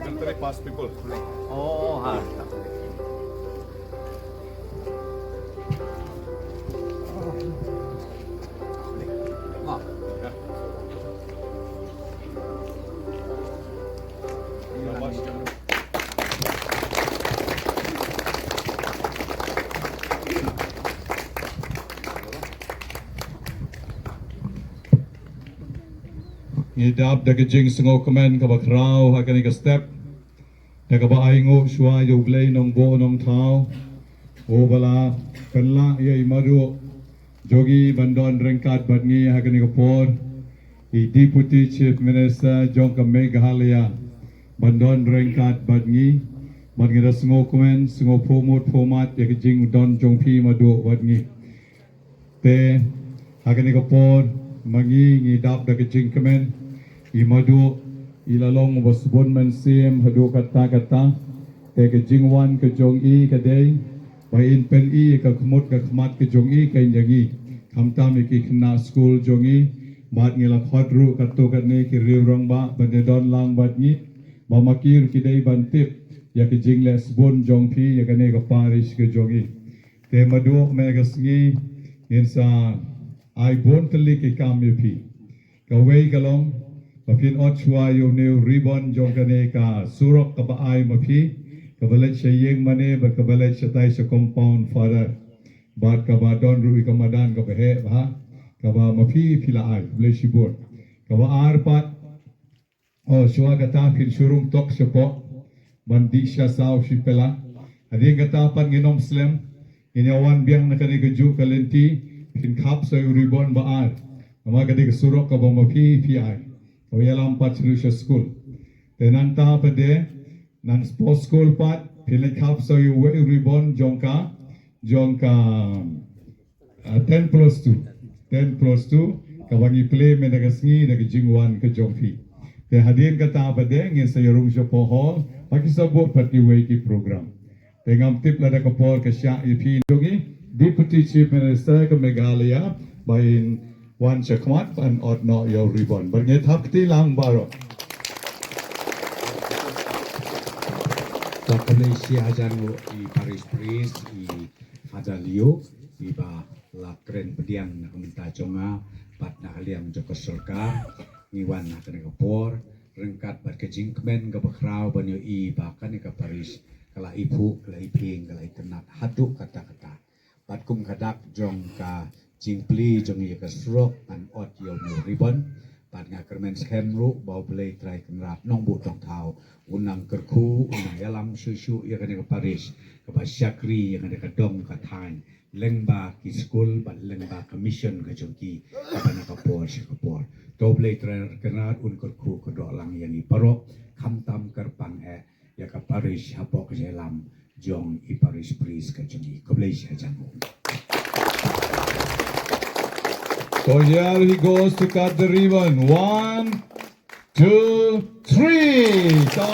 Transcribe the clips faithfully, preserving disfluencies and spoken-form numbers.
Secretary past people. Oh, ha. Ngi dap da ka jingsngewkmen kaba khraw ha kane ka step. Da kaba ai nguh shuwa ïa U Blei Nongbuh Nongthaw, uba la pynlah ïa i Madu jong ngi ban don ryngkat bad ngi ha kane ka por, i Deputy Chief Minister jong ka Meghalaya ban don ryngkat bad ngi, bad ngi da sngewkmen, sngewphuhmut phuhmat ïa ka jingdon jong phi Madu bad ngi. Te ha kane ka por ma ngi ngi dap da ka jingkmen, i Madu i la long uba sbun mynsiem haduh katta katta. Te ka jingwan ka jong i ka dei ba in pyni ka khmut ka khmat ka jong i ka ïa ngi, khamtam ïa ki khynnah skul jong i. Bad ngi la khot ruh katto katne ki riew rangbah ban ïa don lang bad ngi, ba ma ki ruh ki dei ban tip ïa ka jingleh sbun jong phi ïa kane ka parish ka jong i. Te Madu mynta ka sngi ngin sa ai bun tylli ki kam ïa phi. Kawei ka long ba phin ot shuwa ïa une u ribbon jong kane ka surok kaba ai ma phi, kaba leit sha ïing mane bad kaba leit shatai sha compound, Father. Bad kaba don ruh ïa ka madan kaba heh bha kaba ma phi phi la ai. Khublei shibun. Kaba ar pat, oh, shuwa kata phin shu rung tok shapoh ban dih sha saw shi pela. Hadien kata pat ngin ym slem, ngin ïa wan biang na kane kajuh ka lynti, phin khap sa ïa u ribbon ba ar. Namar ka dei ka surok kaba ma phi phi ai, kaba ïalam pat sha skul. Te nangta pat de, nang post skul pat phin leit khap sa ïa uwei u ribbon jong ka, jong ka Ah, ten plus two. Ten plus two, kaba ngi plie mynta ka sngi da ka jingwan ka jong phi. Te hadien kata pat de ngin sa ïa rung shapoh hall ba ki sa buh pat kiwei ki program. Te ngam tip lada ka por ka shah ïa phi jong i Deputy Chief Minister ka Meghalaya ba in wan shakhmat ban ot noh ïa u ribbon. Bad ngi thap kti lang baroh. Khublei shibun hajan nguh i parish priest, i Father Leo, iba la kren pdiang na ka bynta jong nga bad na ka liang jong ka sorkar. Ngi wan ha kane ka por ryngkat bad ka jingkmen kaba khraw ban ïohi ba kane ka parish ka la iphuh, ka la iphieng, ka la itynnad haduh katta katta. Bad kum ka dak jong ka jingplie jong ngi ïa ka surok ban ot ïa une u ribbon, bad nga kyrmen skhem ruh ba U Blei Trai Kynrad Nongbuh Nongthaw un nang kyrkhu, un nang ïalam shuh shuh ïa kane ka parish kaba shakri ïa kane ka dong ka thaiñ, lyngba ki skul bad lyngba ka mission ka jong ki kaba na ka por sha ka por. To U Blei Trai Kynrad un kyrkhu kyrdoh lang ïa ngi baroh, khamtam kyrpang eh ïa ka parish hapoh ka jingïalam jong i parish priest ka jong ngi. Khublei shibun. So here he goes to cut the ribbon. One, two, three. To,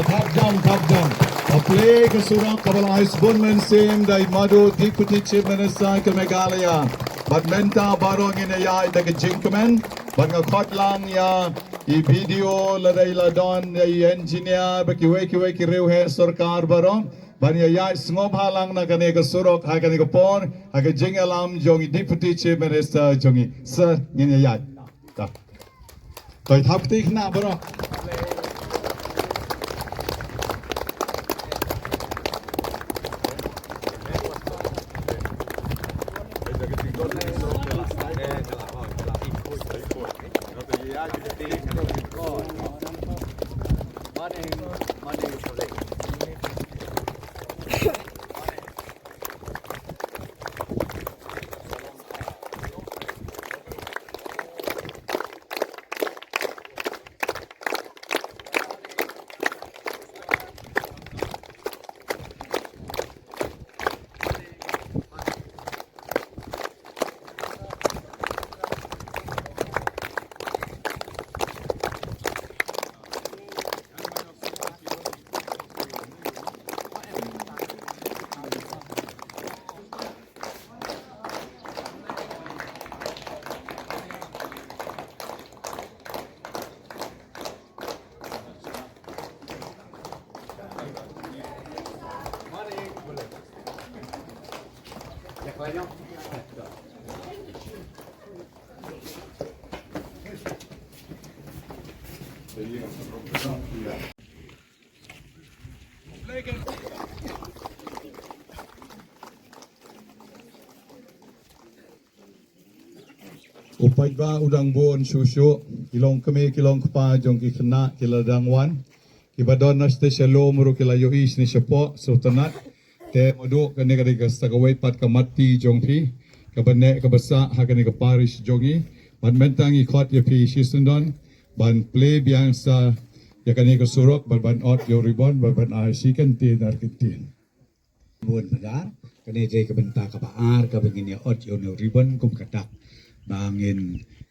thap jam, thap jam. Ka plie ka surok kaba la ai sbun mynsiem da i Madu, Deputy Chief Minister ka Meghalaya. Bad mynta baroh ngin ïa ïaid da ka jingkmen. Bad nga khot lang ïa i B D O, lada i la don, ïa i engineer, bad kiwei kiwei ki riewheh sorkar baroh ban ïa ïaid sngewbha lang na kane ka surok ha kane ka por, ha ka jingïalam jong i Deputy Chief Minister jong ngi. Sir, ngin ïa ïaid. To. To, thap kti khynnah baroh. U paidbah u dang bun shuh shuh, ki long kmie ki long kpa jong ki khynnah ki la dang wan. Kiba don na sha shalom ruh ki la ïohi shane shapoh, sngewtynnat. Te madu kane ka dei ka sa kawei pat ka mat ti jong phi, kaba neh kaba sah ha kane ka parish jong ngi. Bad mynta ngi khot ïa phi shisyndon ban plie biang sa ïa kane ka surok, bad ban ot ïa u ribbon, bad ban ai shi kyntien ar kyntien. Bun paidbah, kane dei ka bynta kaba ar kaba ngin ïa ot ïa une u ribbon kum ka dak ba ngin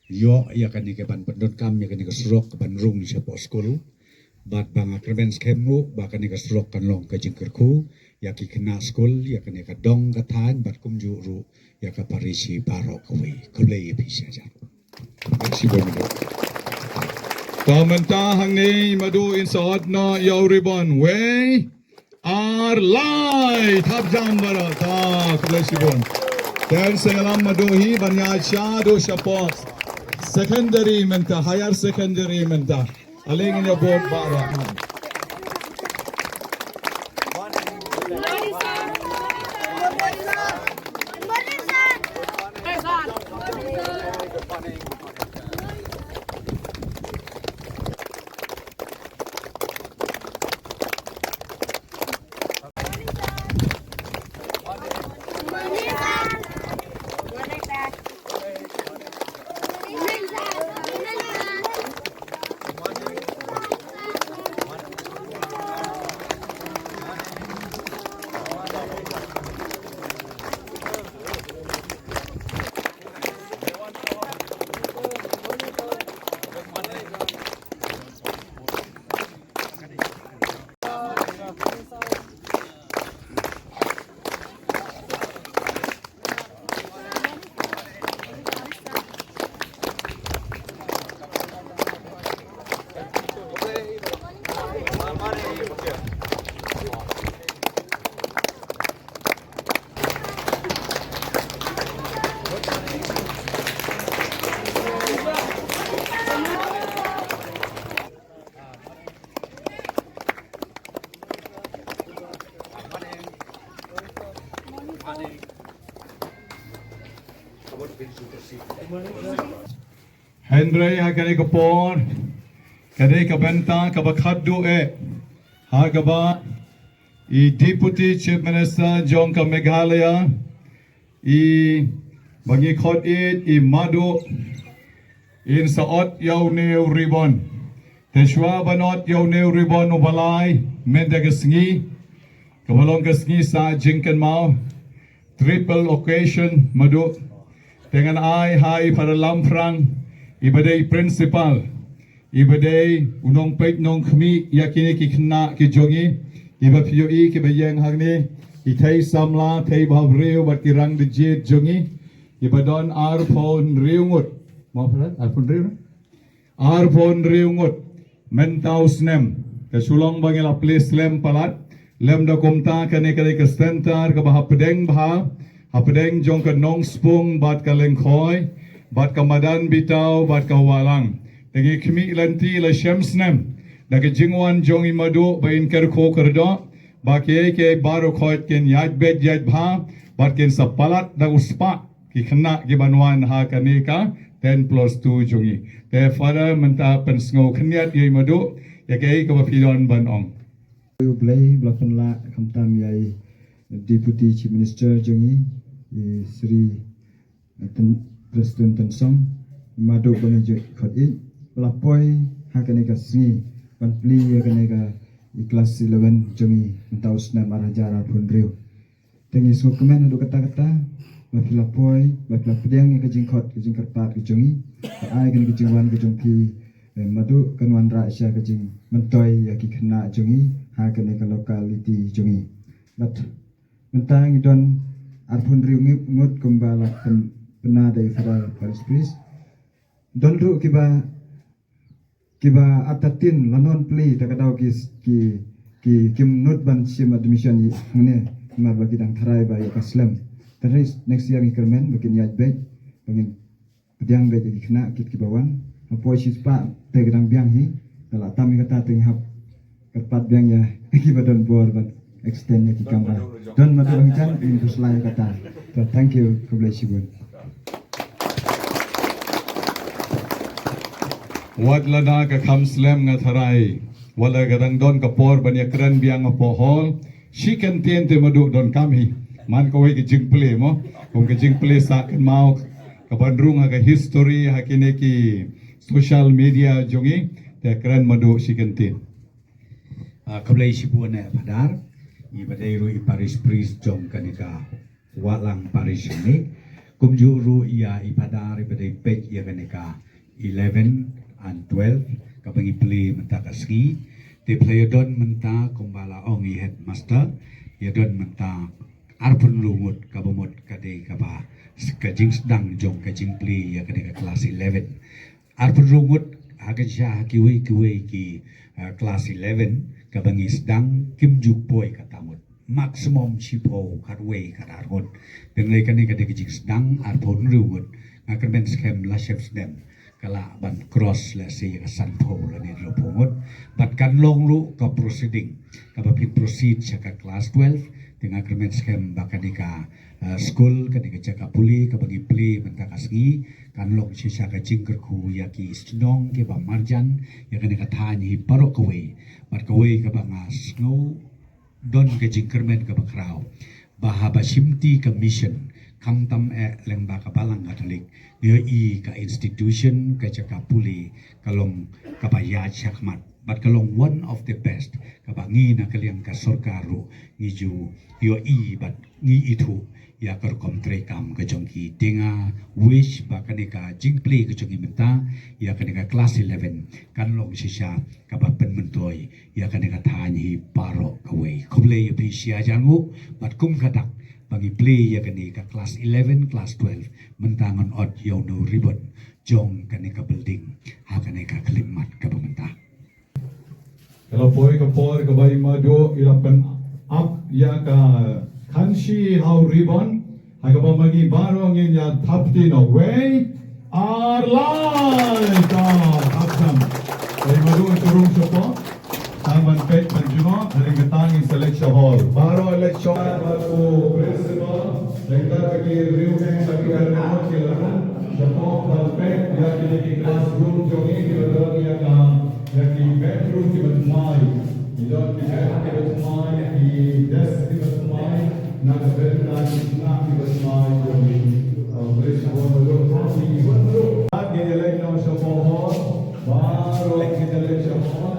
ïoh ïa kane ka ban pyndonkam ïa kane ka surok ka ban rung shapoh skul. Bad ba nga kyrmen skhem ruh ba kane ka surok kan long ka jingkyrkhu ïa ki khynnah skul, ïa kane ka dong ka thaiñ bad kumjuh ruh ïa ka parish baroh kawei. Khublei ïa phi sha jar. Khublei shibun madu. Te mynta hangne madu in sa ot noh ïa u ribbon. Wei, ar, lai. Thap jam baroh. Ta, khublei shibun. Te sa ïalam madu hi ban ïa shaduh shapoh secondary mynta, higher secondary mynta. Ale ngin ïa bud baroh. Hynrei ha kane ka por, ka dei ka bynta kaba khadduh eh ha kaba i Deputy Chief Minister jong ka Meghalaya, i ba ngi khot ïeit, i Madu, in sa ot ïa une u ribbon. Te shuwa ban ot ïa une u ribbon uba lai mynta ka sngi, kaba long ka sngi sah jingkynmaw, triple occasion, Madu. Te ngan ai ha i Father Lamphrang, iba dei principal, iba dei u nongpeit nongkhmih ïa kine ki khynnah ki jong ngi, iba phi ïohi kiba ïeng hangne, i thei samla, thei bhabriew bad ki rang dejit jong ngi, iba don arphew hynriew ngut. Mo Father, arphew hynriew? Arphew hynriew ngut mynta u snem. Ka shu long ba ngi la plie slem palat. Lem da kumta kane ka dei ka center kaba hapdeng bha, hapdeng jong ka Nongspung bad ka Lyngkhoi, bad ka Madan Bitaw bad ka Walang. Te ngi khmih lynti la shem snem da ka jingwan jong i Madu ba in kyrkhu kyrdoh ba kiei kiei baroh khoit kin ïaid beit ïaid bha bad kin sa palat da u spah ki khynnah ki ban wan ha kane ka ten plus two jong ngi. Te Father mynta pynsngew khyndiat ïa i Madu ïa kaei kaba phi don ban ong. U Blei ba la pynlah khamtam ïa i Deputy Chief Minister jong ngi, i Shri Tun-, Prestone Tynsong, i Madu ba ngi ju khot ïeit, ba la poi ha kane ka sngi ban plie ïa kane ka i class eleven jong ngi mynta u snem ar hajar arphew hynriew. Te ngi sngewkmen haduh katta katta ba phi la poi, ba phi la pdiang ïa ka jingkhot ka jingkyrpad ka jong ngi. Ba ai kane ka jingwan ka jong phi, eh, Madu, kan wanrah sha ka jingmyntoi ïa ki khynnah jong ngi ha kane ka locality jong ngi. Bad mynta ngi don arphew hynriew ngi-, ngut kumba la pyn-, pynbna da i Father Parish Priest. Don ruh kiba kiba artatien la non plie, ta ka daw ki, ki, ki, kim nud ban shim admission ïa hangne, namar ba ki dang tharai ba ïoh ka slem. Te next year ngi kyrmen ba kin ïaid beit, ba ngin pdiang beit ïa ki khynnah kit kiba wan. Hapoh shispah te ka dang biang hi. Te la tam ïa kata te ngi hap kyrpad biang ïa kiba don bor ban extend ïa ki kamra. Don Madu Angjan, ngin pynslai ïa kata. Te thank you, khublei shibun. Wat lada ka kham slem nga tharai, wat la ka dang don ka por ban ïakren biang hapoh hall. Shi kyntien te Madu donkam hi. Man kawei ka jingplie mo. Kum ka jingplie sah kynmaw kaban rung ha ka history ha kine ki social media jong ngi. Te kren Madu shi kyntien. Ah, khublei shibun eh Phadar. Ngi ba dei ruh i parish priest jong kane ka Wahlang Parish ne. Kumjuh ruh ïa i Phadar i ba dei peit ïa kane ka eleven and twelve kaba ngi plie mynta ka sngi. Te plie ïa don mynta kumba la ong i headmaster, ïa don mynta arphew hynriew ngut kaba mut ka dei kaba s-, ka jingsdang jong ka jingplie ïa kane ka klas eleven. Arphew hynriew ngut ha ka shisha ha kiwei kiwei ki, eh, klas eleven kaba ngi sdang kim ju poi kata ngut. Maximum shiphew khatwei khatar ngut. Te ngi kane ka dei ka jingsdang arphew hynriew ngut. Nga kyrmen skhem la shep snem ka lah ban cross lehse ïa ka sanphew lane hynriewphew ngut. Bad kan long ruh ka proceeding kaba phin proceed sha ka klas twelve. Te nga kyrmen skhem ba kane ka, eh, skul, kane ka jaka pule kaba ngi plie mynta ka sngi kan long shisha ka jingkyrkhu ïa ki shnong kiba marjan ïa kane ka thaiñ hi baroh kawei. Bad kawei kaba nga sngew don ka jingkyrmen kaba khraw ba haba shimti ka mission, khamtam eh lyngba ka Balang Katholik, ngi ïohi ka institution, ka jaka pule ka long kaba ïaid shakhmat bad ka long one of the best kaba ngi na ka liang ka sorkar ruh ngi ju ïohi bad ngi ithuh ïa ka rukom treikam ka jong ki. Te nga wish ba kane ka jingplie ka jong ngi mynta ïa kane ka klas eleven kan long shisha kaba pynmyntoi ïa kane ka thaiñ hi baroh kawei. Khublei ïa phi shi hajar nguh bad kum ka dak ba ngi plie ïa kane ka klas eleven, klas twelve mynta ngan ot ïa une u ribbon jong kane ka building ha kane ka khyllipmat kaba mynta. Ka la poi ka por kaba i Madu i la pynap ïa ka khanshi ha u ribbon, ha kaba ma ngi baroh ngin ïa thap kti noh. Wei, ar, lai. Ta thap tam. Ka i Madu, ngan rung shapoh. Tang ban peit ban jngoh, hadien kata ngin sa leit sha hall. Baroh leit sha hall. Bad u principal, leit da ka ki riew heh bad ki riew heh ki la rung shapoh ban peit ïa kine ki classroom jong ngi kiba don ïa ka, ïa ki bedroom kiba thymmai. Ki don ki bed kiba thymmai, ki desk kiba thymmai, na ka bynta ki khynnah kiba thymmai jong ngi. Ka u principal ba don ha ki wan ruh. Ngin ïa leit noh shapoh hall. Baroh ngin ïa leit shapoh hall.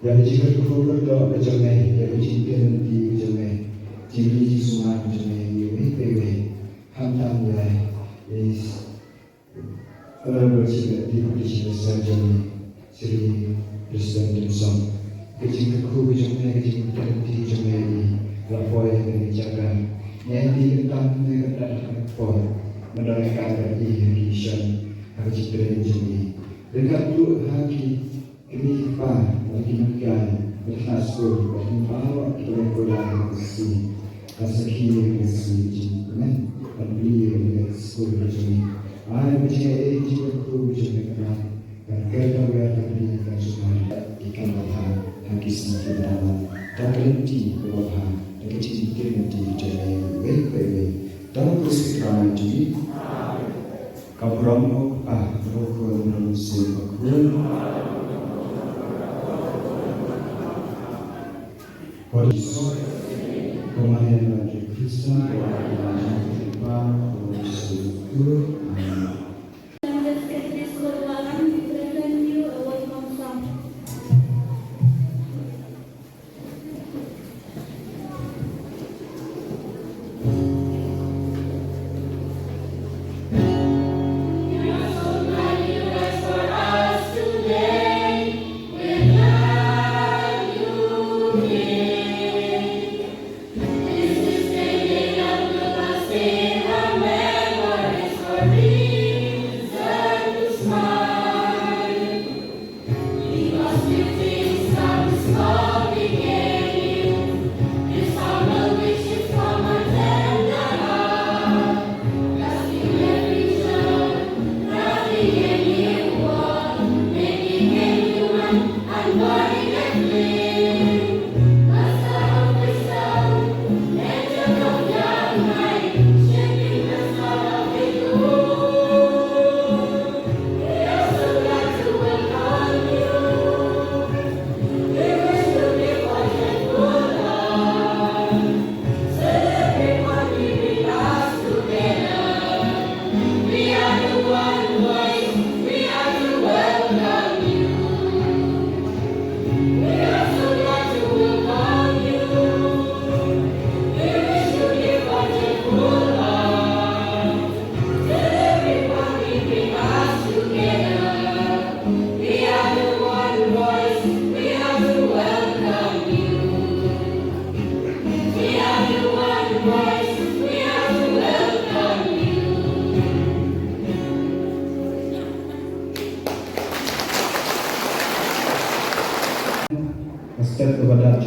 Ïa ka jingkyrkhu kyrdoh ka jong me, ïa ka jingkyrkhu ka jong me, jingkyrkhu ka jong me, jingkyrkhu ka jong me, ïa iwei pa iwei, khamtam ïa i Honorable Chief Deputy Chief Minister jong ngi, Shri Prestone Tynsong. Ka jingkyrkhu ka jong me, ka jingkyrkhu ka jong me, i la poi ha kane ka jaka. Ngi aiti kyrteng, ngi kyrteng ha kane ka por. Mynta ka dei ka mission ha ka jingtrei jong ngi. Ryngkat ruh ha ki Kmie ki kpa, bad ki nonghikai, bad ki khynnah skul, bad ki baroh kiba ïakoit ïa ka sngi. Ka sakhi ïa ka sngi jingkmen, ban plie ïa ka skul ka jong ngi. Ai ba jingaiei jingkyrkhu ka jong ngi ka Trai kan kyrpang ïa ka bri ka jong ngi. Ki kam babha ha ki sngi kiba dang wan. Da ka lynti kaba bha, da ka jingkyrkhu ka jong ngi iwei pa iwei. Da ka kyrkhu ka jong ngi. Ka burom u Kpa, u Khun, u Mynsiem Bakhuid. Ko Jisu, ko Maria Mare Khristan, ko Kpa, ko Jisu, ko Amen.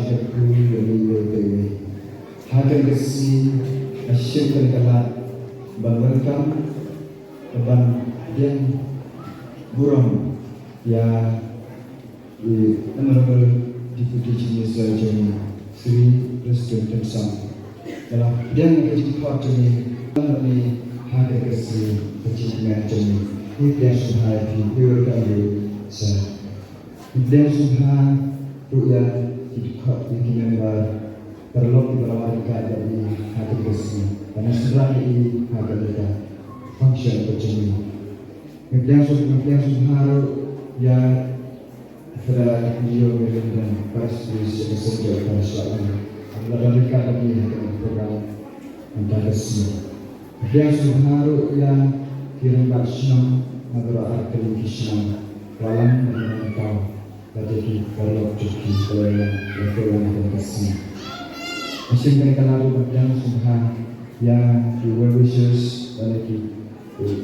Ku ïa ni le te me. Ha kane ka sngi, ha shisien kane ka lad, ban welcome, ban pdiang burom ïa i Honorable Deputy Chief Minister jong ngi, Shri Prestone Tynsong. Ïa la pdiang ïa ka jingkhot jong ngi, ha kane ka sngi ka jingkmen jong ngi. Ngi pdiang sngewbha ïa phi, we welcome you, sir. Ngi pdiang sngewbha ruh ïa ki dkhot, ïa ki member paralok kiba la wan ryngkat bad ngi ha kane ka sngi, ban ïashynrang ïa ngi ha kane ka function ka jong ngi. Ngi pdiang sngewbha, ngi pdiang sngewbha ruh ïa Father Leo Merimbang, Parish Priest jong ka Saint George Parish Laitlyngkot, ba la don ryngkat bad ngi ha kane ka program mynta ka sngi. Ngi pdiang sngewbha ruh ïa ki rangbah shnong na baroh ar tylli ki shnong, Watlang, Nongthaw, bad ïa ki paralok jong ki ba la ïa, ïa poi lang ha kane ka sngi. Ha shisien kane ka lad ruh ngi pdiang sngewbha ïa ki well wishers bad ïa ki, eh,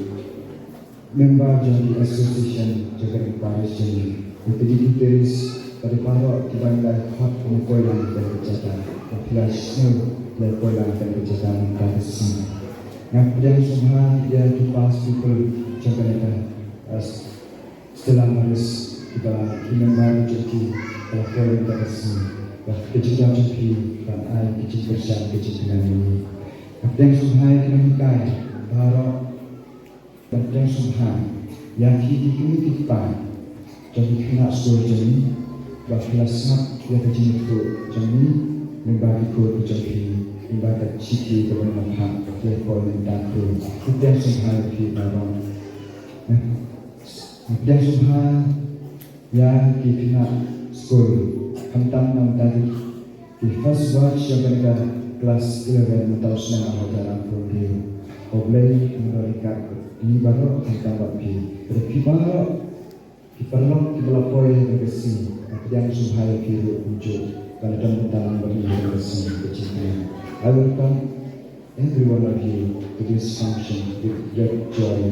member jong ki association jong kane ka parish jong ngi, ïa ki dignitaries bad ïa baroh kiba ngi la khot ban poi lang ha kane ka jaka. Ba phi la sngewbha ban poi lang ha kane ka jaka mynta ka sngi. Nga pdiang sngewbha ïa ki past people jong kane ka, eh, Stella Maris, kiba ki member jong ki ba la poi mynta ka sngi. Bad ka jingdaw jong phi ban ai ka jingkyrshan ka jingkmen ïa ngi. Nga pdiang sngewbha ïa ki nonghikai baroh. Nga pdiang sngewbha ïa phi ki kmie ki kpa jong ki khynnah skul jong ngi, ba phi la sngap ïa ka jingïathuh jong ngi lyngba ki khun jong phi, lyngba ka shithi kaba ngi la phah ïa phi mynta ka sngi. Nga pdiang sngewbha ïa phi baroh. Nga pdiang sngewbha ïa ki khynnah skul, khamtam na bynta ki first batch jong kane ka class eleven mynta u snem ar hajar arphew hynriew. Ko Blei un don ryngkat bad ngi baroh khamtam bad phi. Bad ïa phi baroh ki paralok kiba la poi ha kane ka sngi, nga pdiang sngewbha ïa phi ruh kumjuh ban ïadon bynta lang bad ngi ha kane ka sngi ka jingkmen. I welcome every one of you to this function with great joy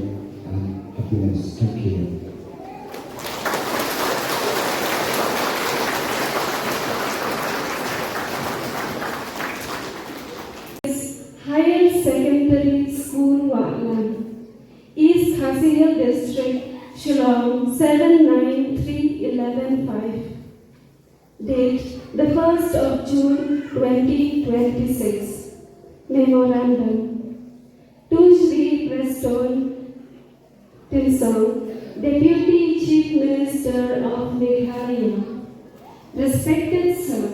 and happiness. Thank you. Higher Secondary School, Watlang, East Khasi Hills District, Shillong, seven nine three eleven five. Date, the first of June twenty twenty-six. Memorandum. To Shri Prestone Tynsong, Deputy Chief Minister of Meghalaya. Respected Sir,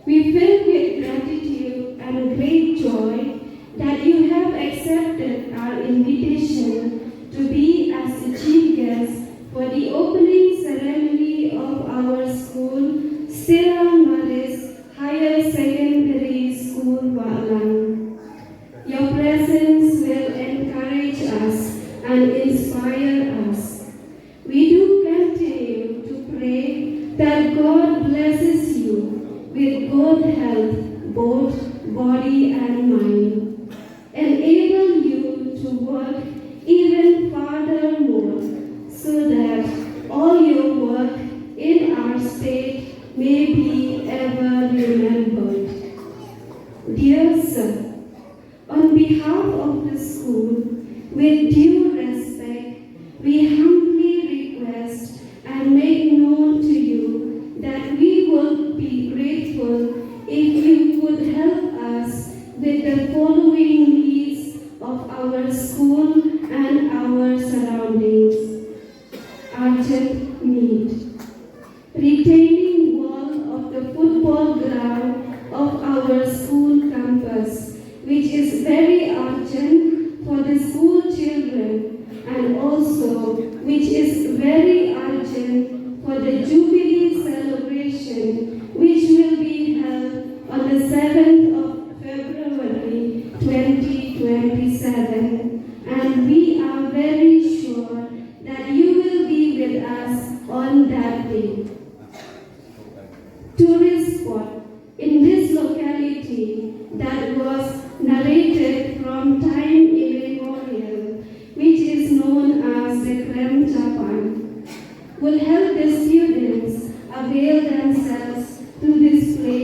we feel with gratitude and great joy that you have accepted our invitation to be as a chief guest for the opening ceremony of our school, Stella Maris Higher Secondary School, Watlang. Your presence will encourage us and inspire us. We do continue to pray that God blesses you with good health, both body and mind. Enable you to work even furthermore so that all your work in our state may be ever remembered. Dear sir, on behalf of the school, with due respect, we humbly request and make known to you that we would be grateful if you could help us with the following needs of our school and our surroundings. Urgent need. Retaining wall of the football ground of our school campus, which is very urgent for the school children and also which is very urgent for the Jubilee celebration, which will be held on the seventh of February twenty twenty-seven. And we are very sure that you will be with us on that day. Tourist spot in this locality that was narrated from time immemorial, which is known as the Krem Japan, will help the students avail themselves to this place.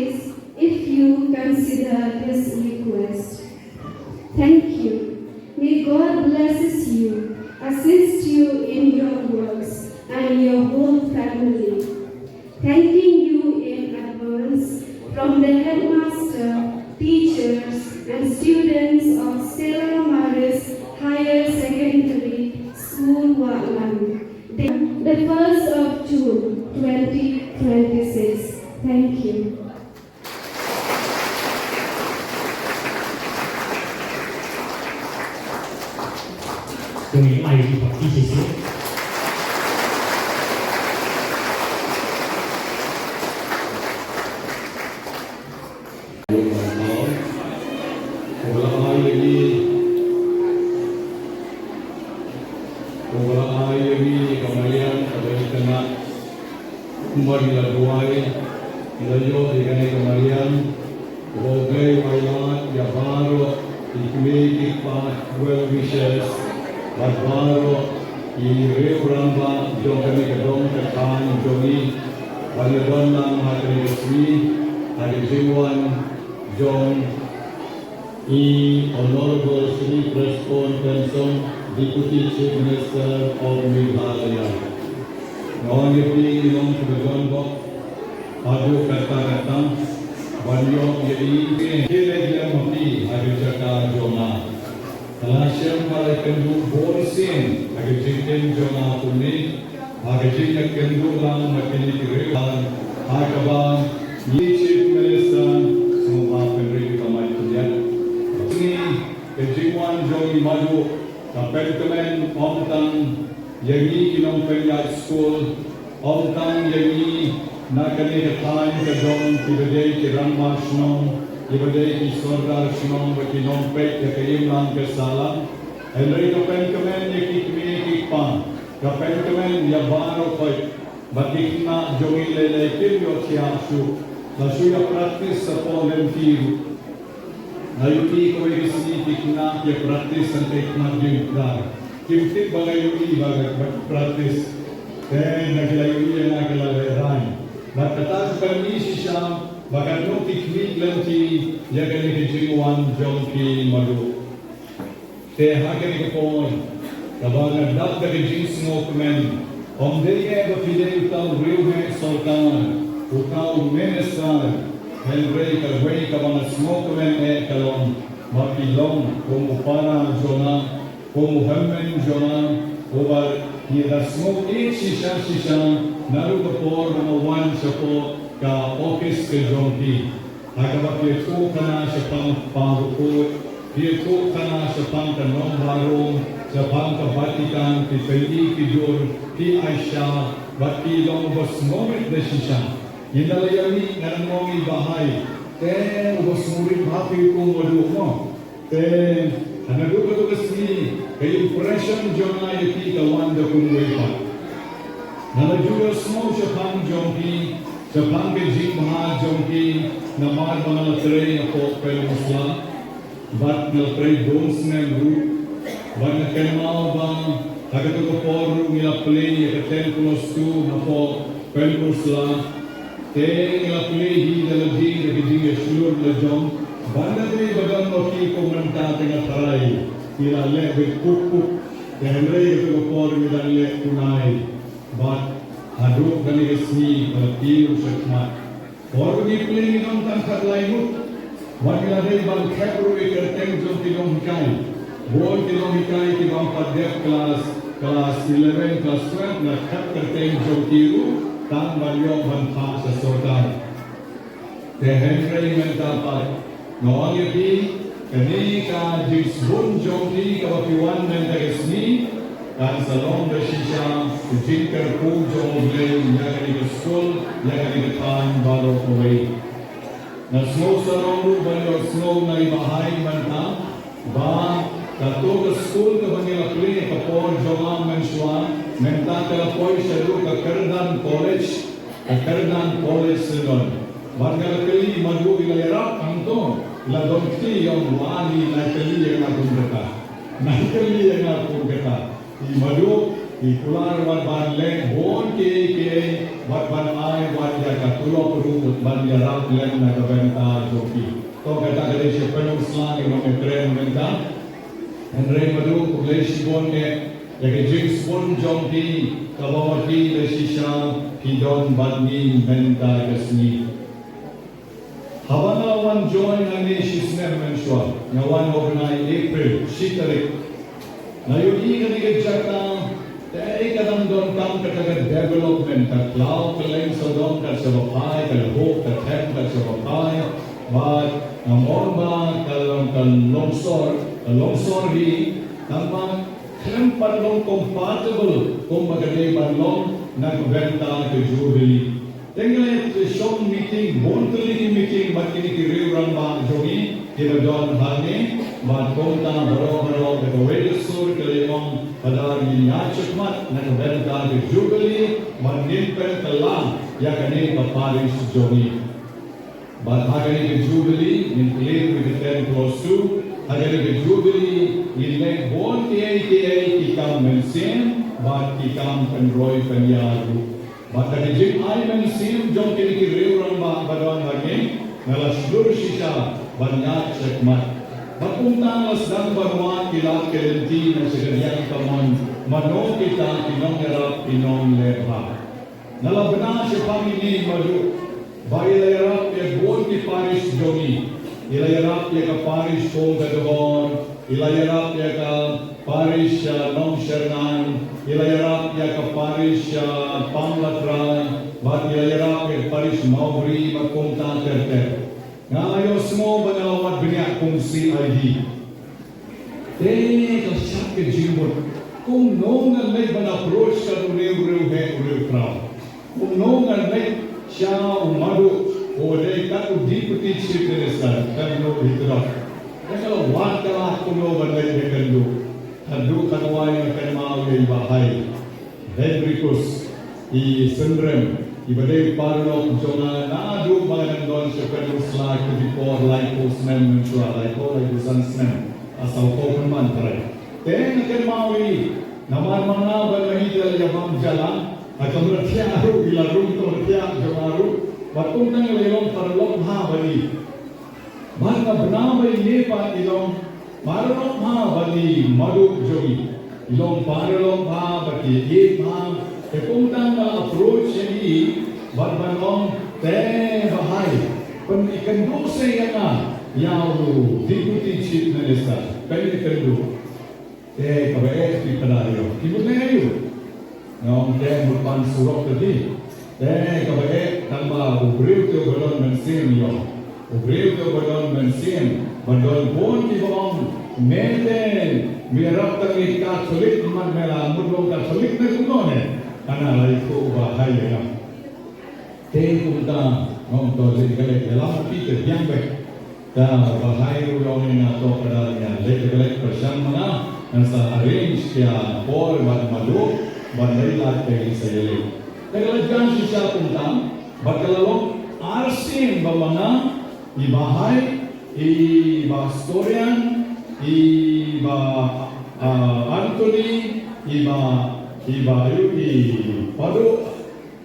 blesses you, assist you in your works and your whole family. Thanking you in advance from the headmaster, teachers, and students of Stella Maris Higher Secondary School, Wahlang. The first of June, twenty twenty-six. Thank you. Kong ai di pati sisi. Kong la ai di, kong la ai di kamarian, kamarian kena. Kumba ngi la duwai, ngi la ïoh ïa kane ka mariang, U Blei un ailad ïa baroh ki kmie ki kpa, well wishers, bad baroh ki riew rangbah jong kane ka dong ka thaiñ jong ngi, ban ïadon lang ha kane ka sngi, ha ka jingwan jong i Honorable Shri Prestone Tynsong, Deputy Chief Minister of Meghalaya. Nga ong ïa phi, ngi long kiba don bok haduh katta katta ban ïoh ïa i. Ki leh lem ma phi ha ka jaka jong nga. Ka la shem ka la kynduh bun sien ha ka jingim jong nga kumne. Ha ka jingïakynduh lang ma kine ki riew, ha kaba ngi Chief Minister sngewbha pynrem ka mic pynïaid. Ngi, ka jingwan jong ngi madu ka pynkmen ym tang ïa ngi ki nongpynïaid skul, ym tang ïa ngi na kane ka thaiñ ka dong kiba dei ki rangbah shnong, kiba dei ki sordar shnong bad ki nongpeit ïa ka imlang ka sahlang. Hynrei ka pynkmen ïa ki kmie ki kpa. Ka pynkmen ïa baroh khoit, bad ki khynnah jong ngi lei lei kim ïoh thiah shuh, la shu ïa practice shapoh lynti ruh. Nga ïohi kawei ka sngi ki khynnah ki ïa practice hangtei khmat jingkdar. Kim tip ba nga ïohi ba ka practice. Te na ki la ïohi ïa nga ki la lehraiñ. Bad kata ka pynmih shisha ba katno ki khmih lynti ïa kane ka jingwan jong ki madu. Te ha kane ka por, kaba nga dap da ka jingsngewkmen, ym dei eh ba phi dei uta u riewheh sorkar, uta u minister, hynrei kawei kaba nga sngewkmen eh ka long ba phi long kum u para jong nga, kum u hynmen jong nga, uba ngi da sngew ïeit shisha shisha naduh ka por ba nga wan shapoh ka ophis ka jong phi. Ha kaba phi ïathuhkhana shaphang Kpa Bakhuid, phi ïathuhkhana shaphang ka nongbharom, shaphang ka Vatican, phi pynïaid phi jur, phi aisha, bad phi long uba sngewrit da shisha. Ngi la ïa mih, nga dang ong i Bah Hai, te uba sngewrit bha phi kum u duh mo. Te ha naduh kato ka sngi ka impression jong nga ïa phi ka wan da kumwei pat. Nga la ju ïohsngew shaphang jong phi, shaphang ka jingbha jong phi, namar ba nga la trei hapoh Pynursla bad nga la trei bun snem ruh. Bad nga kynmaw ba ha kato ka por ruh ngi la plie ïa ka ten plus two hapoh Pynursla. Te ngi la plie hi da lade da ka jingïashlur la jong. Ban da dei ba don ma phi kum mynta te nga tharai ngi la leh beit kup kup. Te hynrei kato ka por ngi dang leh kunai. Bad haduh kane ka sngi ba la kiew shakhmat. Por ba ngi plie ngi don tang khatlai ngut. Wat ngi la dei ban khep ruh ïa ka kyrteng jong ki nonghikai. Bun ki nonghikai ki bym pat dep klas, klas eleven, klas twelve, nga khep kyrteng jong ki ruh tang ban ïoh ban phah sha sorkar. Te hynrei mynta pat nga ong ïa phi, kane ka jingsbun jong phi kaba phi wan mynta ka sngi kan sa long da shisha ka jingkyrkhu jong U Blei ïa kane ka skul, ïa kane ka thaiñ baroh kawei. Nga sngew sarong ruh ban ïohsngew na i Bah Hai mynta ba kato ka skul kaba ngi la plie ha ka por jong nga mynshuwa, mynta ka la poi shaduh ka Kyrdan College, ka Kyrdan College Synod. Bad nga la kylli, madu i la ïarap hangto, i la don kti, i ong, wa, i la kylli ïa nga kum kata. Nga kylli ïa nga kum kata. I madu i kular wat ban leh bun kiei kiei, wat ban ai wat ïa ka tulop ruh ban ïarap lem na ka bynta jong ki. To kata ka dei sha Pynursla, ngi wan ïakren mynta. Hynrei madu, khublei shibun eh ïa ka jingsbun jong phi, kaba ma phi la shisha phi don bad ngi mynta ka sngi. Haba nga la wan join hangne shisnem mynshuwa, nga wan ha u bnai April shi tarik. Nga ïohi kane ka jaka, te ka dang don kam kata ka development, ka khlaw kylleng sawdong, ka shaba phai, ka lhuh, ka them, ka shaba phai. Bad nga mut ba ka long, ka longsor, ka longsor hi, tang ba khlem pat long compatible kumba ka dei ban long na ka bynta ka Jubilee. Te ngi la ïa shong meeting, bun tylli ki meeting bad kine ki riew rangbah jong ngi kiba don hangne, bad kumta baroh baroh da kawei ka sur ki la ong, Phadar, ngin ïaid shakhmat na ka bynta ka Jubilee, bad ngin pynkylla ïa kane ka parish jong ngi. Bad ha kane ka Jubilee ngin claim ïa ka ten plus two, ha kane ka Jubilee ngin leh bun kiei kiei ki kam mynsiem bad ki kam pynroi pynïar ruh. Bad da ka jingai mynsiem jong kine ki riew rangbah ba don hangne, nga la shlur shisha ban ïaid shakhmat. Bad kumta nga la sdang ban wad ki lad ki lynti na sha ka liang kamon, mano kita ki nongïarap, ki nongleh bha. Nga la bna shaphang ine madu ba i la ïarap ïa bun ki parish jong ngi. I la ïarap ïa ka parish Kong ka Dor, i la ïarap ïa ka parish, ah, Nongshyrnai, i la ïarap ïa ka parish, ah, Pamlatrai, bad i la ïarap ïa ka parish Mawbri bad kumta ter ter. Nga la ïohsngew ba nga la wad bniah kum C I D. Te ka shah ka jingmut. Kumno ngan leit ban approach ka u riew riew heh u riew khraw. Kumno ngan leit sha u madu u dei ka u deputy chief minister, kan u hi tdok. Te ka la wad ka la kumno ban leit heh kan u. Kan u kan wai kan mau ïa i Bah Hai. Henry Kus, i Synrem, i ba dei paralok jong nga naduh ba nga dang don sha Kynrad Slai, ka dei por laiphew snem mynshuwa, laiphew laiphew san snem, ha sawphew phew man trai. Te nga kynmaw ïa i, namar ma nga bad ma i te la ïa bam jala ha ka mrad thiah ruh, i la rung ka mrad thiah jong nga ruh, bad kumta nga la ïa long paralok bha bad i. Bad nga bna ba ine pat i long paralok bha bad i madu jong i. I long paralok bha bad i ïeit bha. Te kumta nga la approach ïa i bad ban ong, te Bah Hai, pynïakynduh seh ïa nga ïa u Deputy Chief Minister. Pynïakynduh. Te kaba eh, phi Phadar, ïoh, phi mut leh aïu? Nga ong te mut pan surok te phi. Te kaba eh, tang ba u briew te uba don mynsiem, ïoh, u briew te uba don mynsiem. Ba don bun kiba ong, me te me ïarap tang ïa ki Katholik, mat me la mut long Katholik ne kumno ne? Hana la ïathuh u Bah Hai ïa nga. Te kumta nga ong to leit ka leit, ïalam phi te biang beit. Te Bah Hai ruh u ong ïa nga, to Phadar, ngan leit ka leit, pyrshang ma nga, ngan sa arrange ïa por bad madu bad leit leit te ngi sa ïaleit. Te ka la jia shisha kumta bad ka la long arsien ba ma nga, i Bah Hai, i Bah Storian, i Bah, ah, Anthony, i Bah, i Bah, i Padu,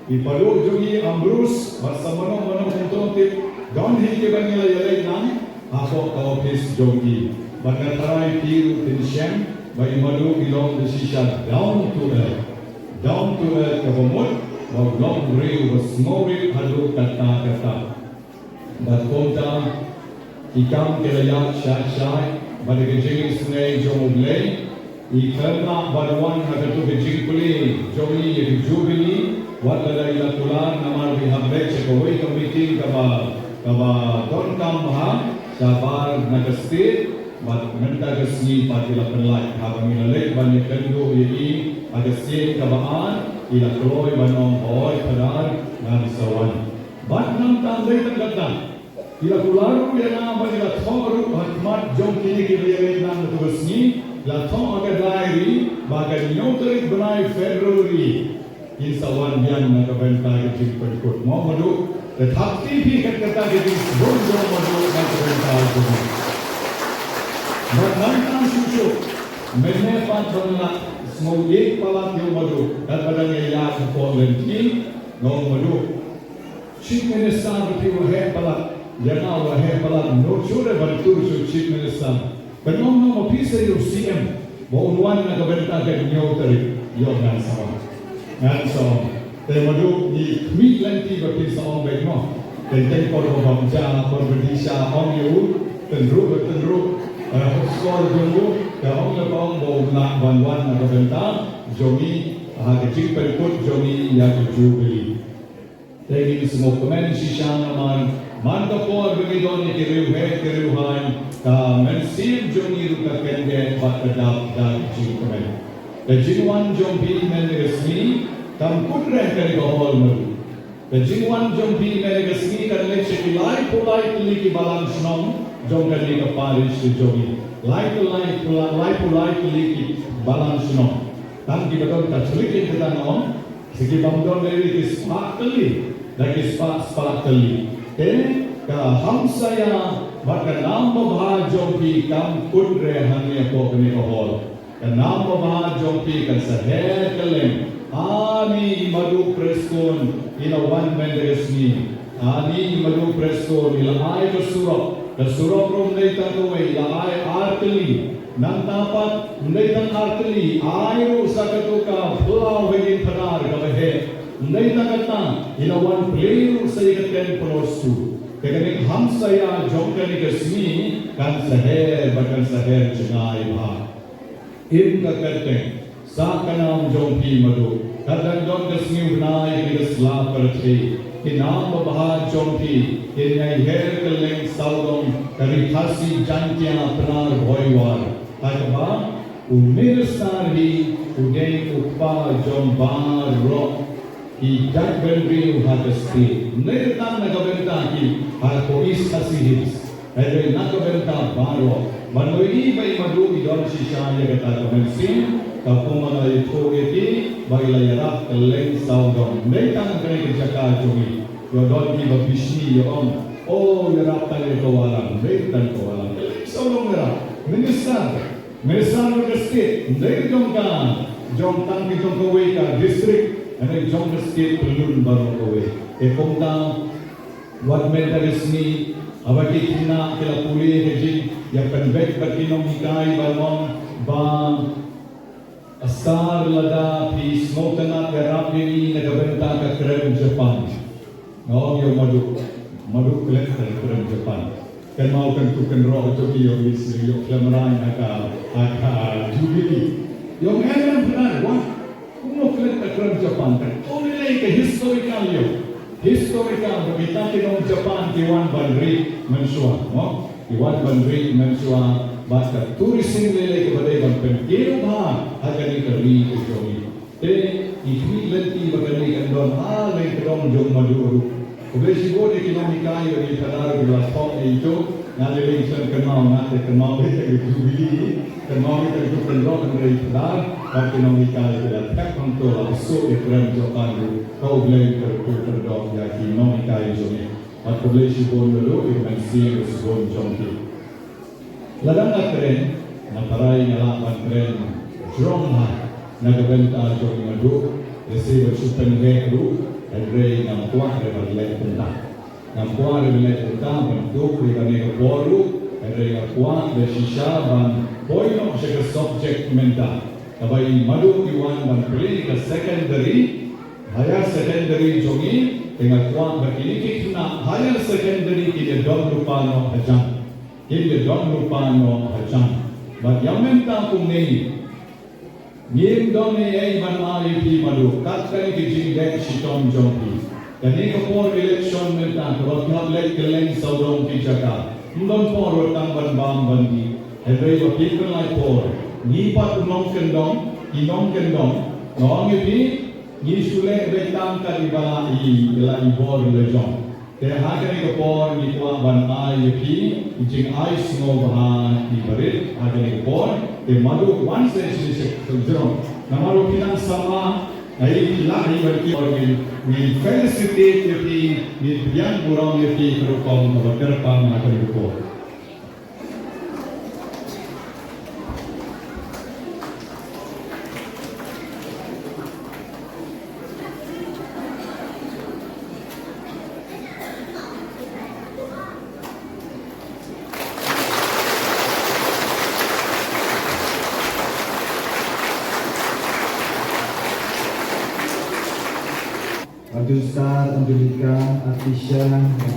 i Padu jong i Ambrose, bad sa mano mano kumto, tip don hi kiba ngi la ïaleit lang hapoh ka office jong i. Bad nga tharai phi ruh phin shem ba i madu i long da shisha down to earth. Down to earth kaba mut ba u long u briew uba sngewrit haduh katta katta. Bad kumta ki kam ki la ïaid shai shai, bad da ka jingisynei jong U Blei, i khlem lah ban wan ha kato ka jingpule jong i ïa ka Jubilee, wat lada i la kular, namar ba i hap leit sha kawei ka meeting kaba, kaba donkam bha shabar na ka state, bad mynta ka sngi pat i la pynlait. Haba ngi la leit ban ïakynduh ïa i ha ka sien kaba ar, i la kloi ban ong, hooid Phadar, ngan sa wan. Bad nangta ym dei tang katta, i la kular ruh ïa nga bad i la thoh ruh ha khmat jong kine kiba ïaleit lang na kato ka sngi, i la thoh ha ka diary ba ka hynñiew tarik bnai February in sa wan biang na ka bynta ka jingpynkut. Mo madu, te thap kti phi kat kata ka jingsbun jong madu na ka bynta jong nga. Bad nangta shuh shuh, mynne pat ba nga la sngew ïeit palat ïa u madu, katba dang ïa ïaid hapoh lynti, nga ong madu, Chief Minister ba phi waheh palat, ïa nga waheh palat, no shuh re ban tur sha u Chief Minister. Pynong noh ma phi sa ïa u C M ba un wan na ka bynta ka hynñiew tarik. Ïoh ngan sa wan. Ngan sa wan. Te madu ngi khmih lynti ba phin sa ong beit mo. Te teng por ba bam ja por ba di sha ong ïa u. Tynruh ba tynruh. Eh, score jong u. Te ong la ba ong ba un lah ban wan na ka bynta jong ngi ha ka jingpynkut jong ngi ïa ka Jubilee. Te ngin sngewkmen shisha namar man ka por ba ngi don ïa ki riewheh ki riewhaiñ, ka mynsiem jong ngi ruh ka kyndit bad ka dap da ka jingkmen. Ka jingwan jong phi mynne ka sngi kam kut reh kane ka hall madu. Ka jingwan jong phi mynne ka sngi kan leit sha ki laiphew lai tylli ki balang shnong jong kane ka parish ka jong ngi. Laiphew lai, laiphew lai tylli ki balang shnong. Tang kiba don Katholik ïa kata nga ong. Sa ki bym don lei ki spah tylli, da ki spah spah tylli. Te ka hamsaia bad ka nam babha jong phi kam kut reh hangne hapoh kane ka hall. Ka nam babha jong phi kan sa her kylleng. Ani i madu Prestone i la wan mynta ka sngi. Ani i madu Prestone i la ai ka surok. Ka surok ruh ym dei tang kawei, i la ai ar tylli. Nangta pat ym dei tang ar tylli, ai ruh sa kato ka phyllaw ba ngin phadar kaba heh. Ym dei tang kata, i la wan plie ruh sa ïa ka ten pynlong stu. Te kane ka hamsaia jong kane ka sngi kan sa her bad kan sa her jngai bha. Im ka kyrteng, sah ka nam jong phi madu. Ka dang don ka sngewbha ïa kane ka sla pyrthei. Ki nam babha jong phi kin ïai her kylleng sawdong ka Ri Khasi Jaiñtia Pnar Bhoiwar. Ha kaba u minister hi u dei u kpa jong baroh ki jaitbynriew ha ka state. Ym dei tang na ka bynta ki ha ka East Khasi Hills. Hynrei na ka bynta baroh. Ban ïohi ba i madu i don shisha ïa kata ka mynsiem, ka kum ba la ïathuh ïa ki ba i la ïarap kylleng sawdong. Ym dei tang kane ka jaka jong i. Ïoh don ki ba bishni ïa ong, o ïarap tang ïa ka Walang, ym dei tang ka Walang. Kylleng sawdong ïarap. Minister, minister jong ka state, ym dei jong ka, jong tang ki jong kawei ka district, hynrei jong ka state pyllun baroh kawei. Te kumta wat mynta ka sngi, haba ki khynnah ki la pule ka jingïapynbeit bad ki nonghikai ba long ba asar lada phi sngewtynnat ïarap ïa ngi na ka bynta ka krem Japan. Nga ong ïa u madu, madu klet ka krem Japan. Kynmaw kan tu kynroh jong ngi ïoh ngi sngewthuh khlem rang ha ka, ha ka Jubilee. Ïoh ngi em pynai wah. Kumno klet ka krem Japan ka. Only ka historical ïoh. Historical ba kita ki nong Japan ki wan ban rieh mynshuwa, mo? Ki wan ban rieh mynshuwa bad ka tourism lei lei kaba dei ban pynkiew bha ha kane ka ri ka jong ngi. Te i khmih lynti ba kane kan don ha lei ka dong jong madu ruh. Khublei shibun ïa ki nonghikai ïa ki phadar ki la thok ïa i Nga lei lei shen kynmaw nga te kynmaw hi ka Jubilee, kynmaw hi ka Jubilee kynroh kynrei kdar, bad ki nonghikai ki la thep hangto la pynsuh ïa krem Japan ruh, ka U Blei ka ruh ka ruh ïa ki nonghikai jong ngi. Bad khublei shibun ruh ïa ka mynsiem shibun jong ki. Lada nga kren, nga tharai nga lah ban kren jrong ha, na ka bynta jong i madu, lehse ba shu pynheh ruh, hynrei ngam kwah re ban leh kumta. Ngam kwah re ban leh kumta ban duk ïa kane ka por ruh, hynrei nga kwah da shisha ban poi noh sha ka subject mynta. Kaba i madu i wan ban plie ka secondary, higher secondary jong ngi, te nga kwah ba kine ki khynnah higher secondary kin ïa don lypa noh hajan. Kin ïa don lypa noh hajan. Bad ïa mynta kumne, ngim don ei ei ban ai ïa phi madu, kat kane ka jingleh shitom jong phi. Kane ka por election mynta kaba phi hap leit kylleng sawdong ki jaka. Ym don por ruh tang ban bam ban dih. Hynrei ba phi pynlait por. Ngi pat u nongkyndong, ki nongkyndong, nga ong ïa phi, ngi shu leh beit tang kat iba la i, i la i bor la jong. Te ha kane ka por ngi kwah ban ai ïa phi i jingai sngewbha iba rit ha kane ka por. Te madu wan sa shisha ka jrong. Namar ba phi nang samla, ai phi lah hi ban ki por ngin, ngin felicitate ïa phi, ngin pdiang burom ïa phi ka rukom kaba kyrpang ha kane ka por. Dulstar, Angelica, Artisha,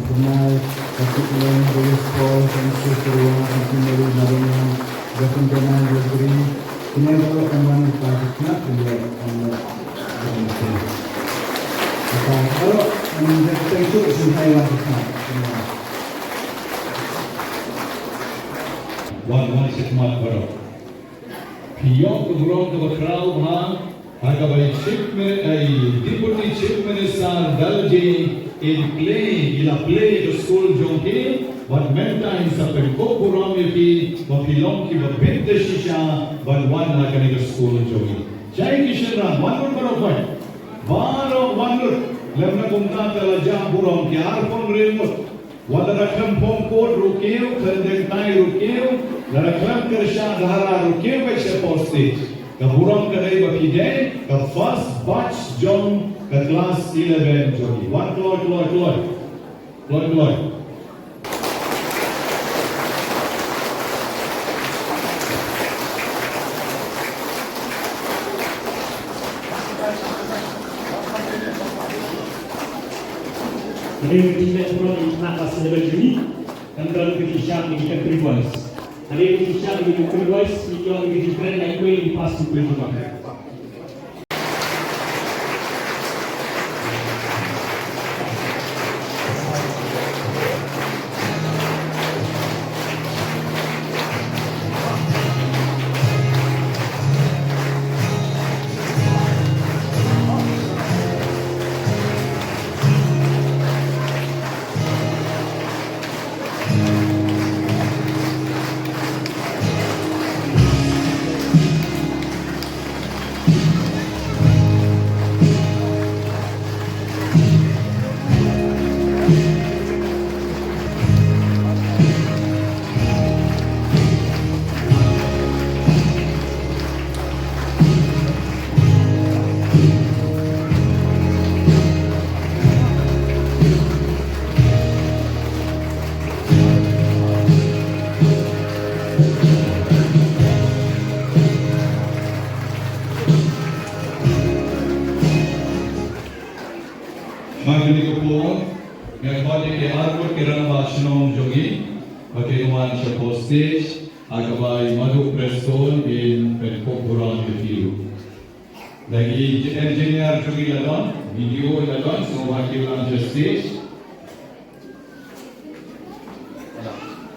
Pranay, Patrick Leng, Rose Paul, Francis Sarwa, Auntie Mary, Marina, Jason Janan, Rosary, kine baroh kan wan lypa ki khynnah, kine baroh kan wan lypa ki khynnah. Lypa baroh, kan wan lypa ki khynnah. Wan, wan, shikmat baroh. Phi ïoh ka burom kaba khraw bha ha kaba i Chief Min-, eh, i Deputy Chief Minister Daljein in plie, i la plie ïa ka skul jong phi, bad mynta in sa pynkup burom ïa phi ba phi long kiba bit da shisha ban wan ha kane ka skul jong ngi. Shai ki shynrang, wan lut baroh, baroh wan lut. Lem na kumta ka la jah burom ki arphew hynriew ngut. Wat lada khlem phong kut ruh kiew, khlem deng tai ruh kiew, lada khlem kyrshan dhara ruh kiew beit sha postage. Ka burom ka dei ba phi dei ka first batch jong ka class eleven jong ngi. Wan kloi, kloi, kloi. Kloi, kloi. Ane ka jingmut burom ïa ki khynnah class eleven jong ngi, kan don ka jingshad ïa ki category wise. Ane ka jingshad ïa ki category wise, ngi ïoh ïa ka jingkren na i Mei, i Pas, i Mei. Ha kane ka por, nga khot ïa ki arngut ki rangbah shnong jong ngi ba kin wan sha postage, ha kaba i Madhu Prestone in pynkup burom ïa ki ruh. Da ki engineer jong ngi la don, B D O la don, sngewbha ki wan sha stage.